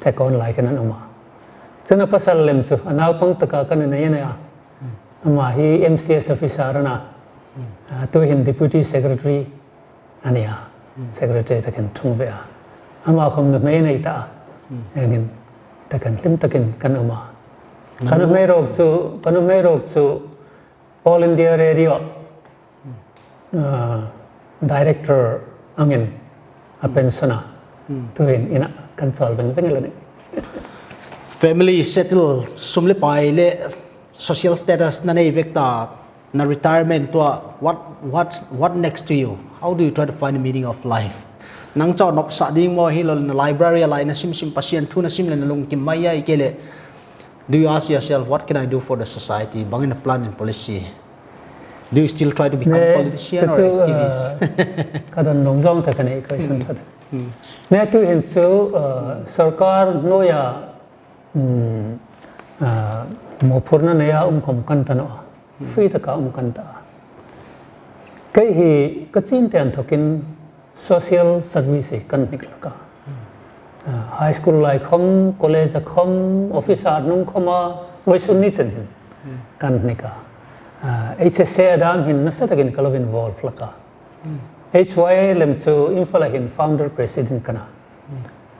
Chekon lai khin an um a. Chun a pasal lem chu a naupang taka kan nei a nih a. Ama hi M C S officer a na. A, tuhin deputy secretary a nih a, secretary takin ṭhung ve a. Ama khawm nuhmei a nei ta a. Engin takin hlim takin kan um a. Ka nuhmei ruok chu, ka nuhmei ruok chu All India Radio, uh, director angin a pension a. Tuhin ina kan chawl veng veng a la nih. Family settle, sum le pai le social status na nei vek ta, na retirement tua, what, what's, what next to you? How do you try to find the meaning of life? Nang chaw nop sa ding maw hi lo, na library a lai na sim sim, Pasian thu na sim le na lungkim mai a i ke le. Do you ask yourself, "What can I do for the society?" Bang in a plan and policy. Do you still try to become a politician or activist? Ka don long zong ta ka nei question that. Ne tuhin chu, uh, sorkar noya, um, uh, mo phurna neia um khom kan ta naw. Free taka um kan ta. Kei hi ka chin ten thokin social service kan hnik laka. Ah, high school lai khom, college a khom, office a nung khoma, voisun ni chen hin kan hnik a. Ah, H S A a dam hin nasa takin ka lo involve laka. H Y A lem chu Imphal a hin founder president ka na.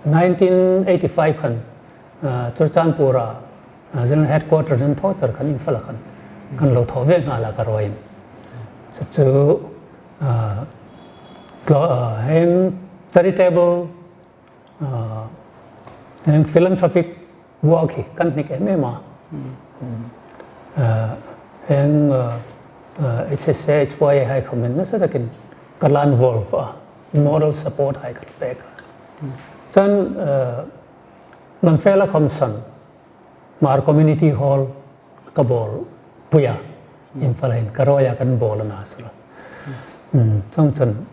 Nineteen eighty-five khan, ah, Churachandpur a, ah, General Headquarter an thaw char khan Imphal a khan, kan lo thaw ve nghal a ka ruoi in. Chu chu, ah, tlo-, ah, heng charitable, ah, heng philanthropic work hi kan hnik em em a. Ah, heng, ah, ah, H S A, H Y A hai khom hin nasa takin ka la involve a, moral support hai ka pek a. Chun, ah, Lamphel a khom san, Hmar Community Hall ka bawl pui a, Imphal hin ka ruoi a kan bawl a na sala. Mm, chuong chun,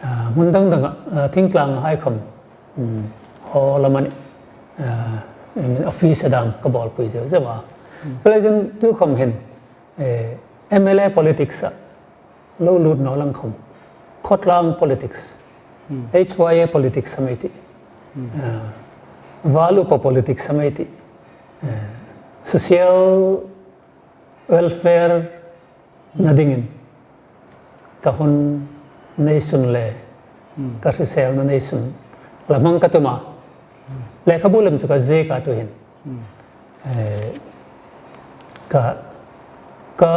ah, hmun dang dang a, ah, thingtlang hai khom, mm, hall a mani, ah, I mean, office a dam ka bawl pui zeu zeu a. Chuleiin tu khom hin, eh, M L A politics a lo lut naw lang khom. Khawtlang politics. H Y A politics a mi ti. Ah, val upa politics a mi ti. Ah, social welfare na dingin ka hun nei sun le ka hriselna nei sun la hmang ka tum a. Lekhabu lem chu ka ziek a tuhin. Eh, ka, ka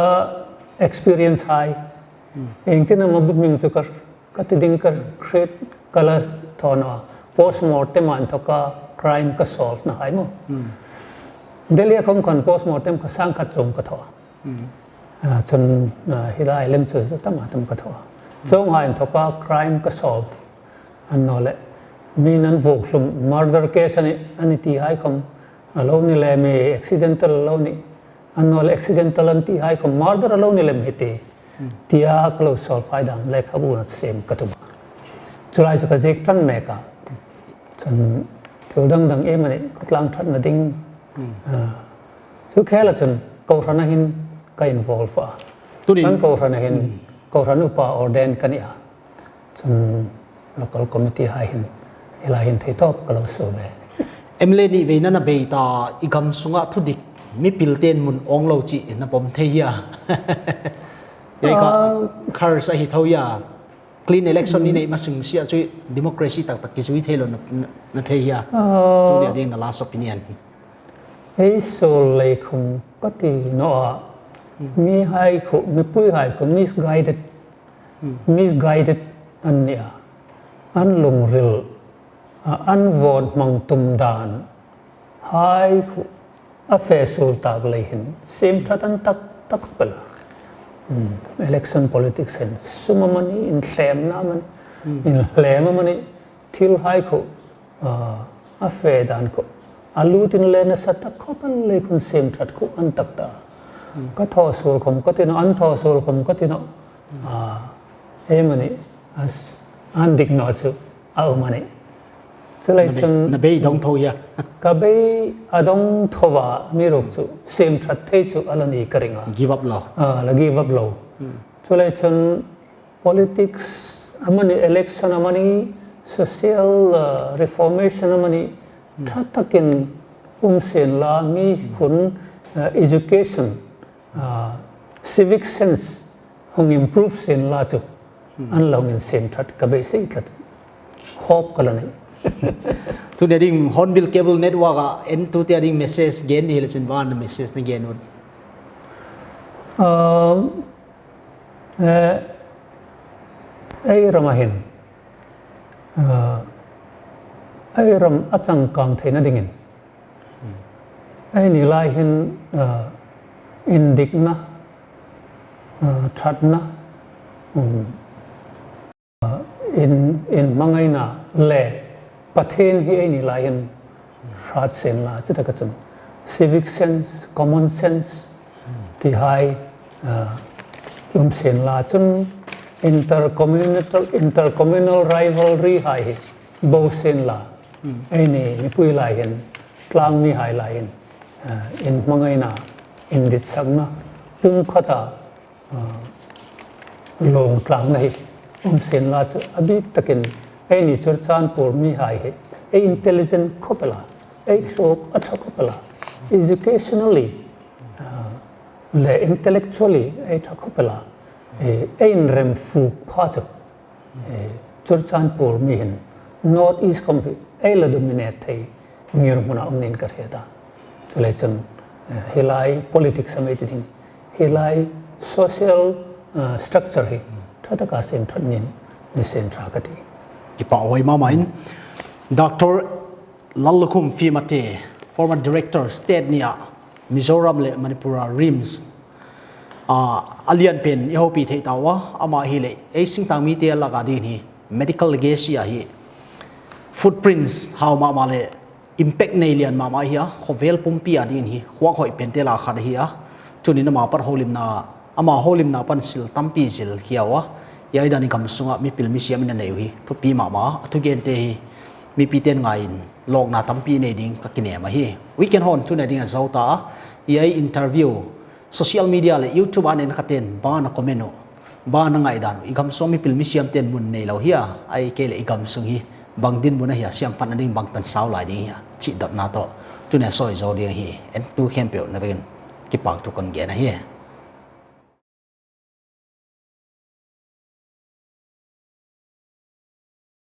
experience hai. Engtin am a bu hming chu ka, ka ti ding ka hriet ka la thaw naw a. Postmortem a inthoka crime ka solve na hai maw. Delhi a khom khan postmortem ka sang khat chuong ka thaw a. Ah, chun, ah, hi lai lem chu tam a tam ka thaw a. Chuong hai inthoka crime ka solve. Annawleh, mi an vuok hlum murder case a nih, a nih ti hai khom, a lo ni lem hi accidental a lo nih. Annawleh accidental a nih ti hai khom murder a lo ni lem hi ti. Tia ka lo solve hai dam lekhabu a siem ka tum. Chu lai chu ka ziek ṭan mek a. Chun thil dang dang em a nih, khawtlang ṭhatna ding. Ah, chu khela chun kohran a hin ka involve a. Tunin kan kohran a hin, kohran upa ordain ka ni a. Chun local committee hai hin, hi lai hin thei tawp ka lo suo ve. M L A ni veina na bei ta, i gam sunga thudik, mi pil ten mun awng lo chi na pawm thei hia. Ei kha, ah, curse a hi tho hia. Clean election ni nei ma sung sia chu democracy tak tak ki zui thei lo na, na, na thei hia. Ah. Tu nia ding na last opinion. Ei suol lei khom ka ti naw a. Mi hai khu, mipui hai khu misguided. Misguided an ni a. An lungril, a, an vote hmang tum dan hai khu a fe suol tak lei hin siem ṭhat an tak tak pela. Election politics hin sum a mani, inthlem na mani, inhlem a mani, thil hai khu, a, a fe dan khu, a lutin le nasa tak khawp el lei khun siem ṭhat khu an tak ta. Ka thaw suol khom ka ti naw, an thaw suol khom ka ti naw. A, em a nih, a s-, an dik naw chu a um a nih. Chu lai chun na bei dong tho hia. Ka bei a dong tho a, mi ruok chu siem ṭhat thei chu a la ni ka ring a. Give up lo. A, la give up lo. Chu lai chun politics a mani, election a mani, social, uh, reformation a mani, ṭha takin um sien la, mi khun, uh, education, uh, civic sense hung improve sien la chu an lo hung insiem ṭhat ka beisei tlat. Hope ka la nei. Tunia ding Hornbill Cable Network a en tu tia ding message gen ni le chin van message na gen ut. Uh, Eh, Ei rama hin, ah, ei ram a changkang theina dingin, ei ni lai hin, ah, indikna, ah, ṭhatna, um, ah, in, inhmangaina le Pathien hi ei ni lai hin hrat sien la, chutaka chun civic sense, common sense, tihai, ah, um sien la chun intercommunal, intercommunal rivalry hai hi bo sien la. Ei ni mipui lai hin, tlang mihai lai hin, ah, inhmangaina, inditsakna, pung khata, ah, lawng tlangna hi um sien la chu a bik takin ei ni Churachandpur mihai hi, ei intelligent khop el a, ei thluk a ṭha khop el a, educationally, ah, le intellectually ei ṭha khop el a, eh, ei inrem fuk pha chu, eh, Churachandpur mi hin North East khom hi ei la dominate thei ngirhmuna um niin ka hriet a. Chuleiin chun, eh, hi lai politics a mi ti ding, hi lai social, eh, structure hi ṭha taka siem ṭhat niin ni sien ṭha ka ti. Kipak huoi mama in. Doctor Lallukhum Fimate, former director state nia Mizoram le Manipur-a RIMS, ah, a lian pen i hopui thei ta a, ama hi le ei singtang mite laka ding hi medical legacy a hi footprints hau mama le impact nei lian mama hi a, khawvel pumpi a ding hi huok hoi pen te la khat hi a. Tunin ama pat holimna, ama holimna pan sil tampi zil hi a. Hi ei dan i gam sunga mipil misiam in a nei u hi thupi mama a, a thugente hi mipiten ngaiin lawkna tampi nei ding ka kinem a hi. Weekend hon tuna ding a zo ta a, hi ei interview social media le YouTube an en khaten bang a comment u, bang a ngaidan u, i gam sung mipil misiam ten mun nei lo hi a, ei ke le i gam sung hi bang dinmun a hi a, siam pan a ding bang tan sau lai ding hi a, chi dotna tawh tuna soi zo ding hi, entu khempeuh na vekin kipak thu kan gen a hi.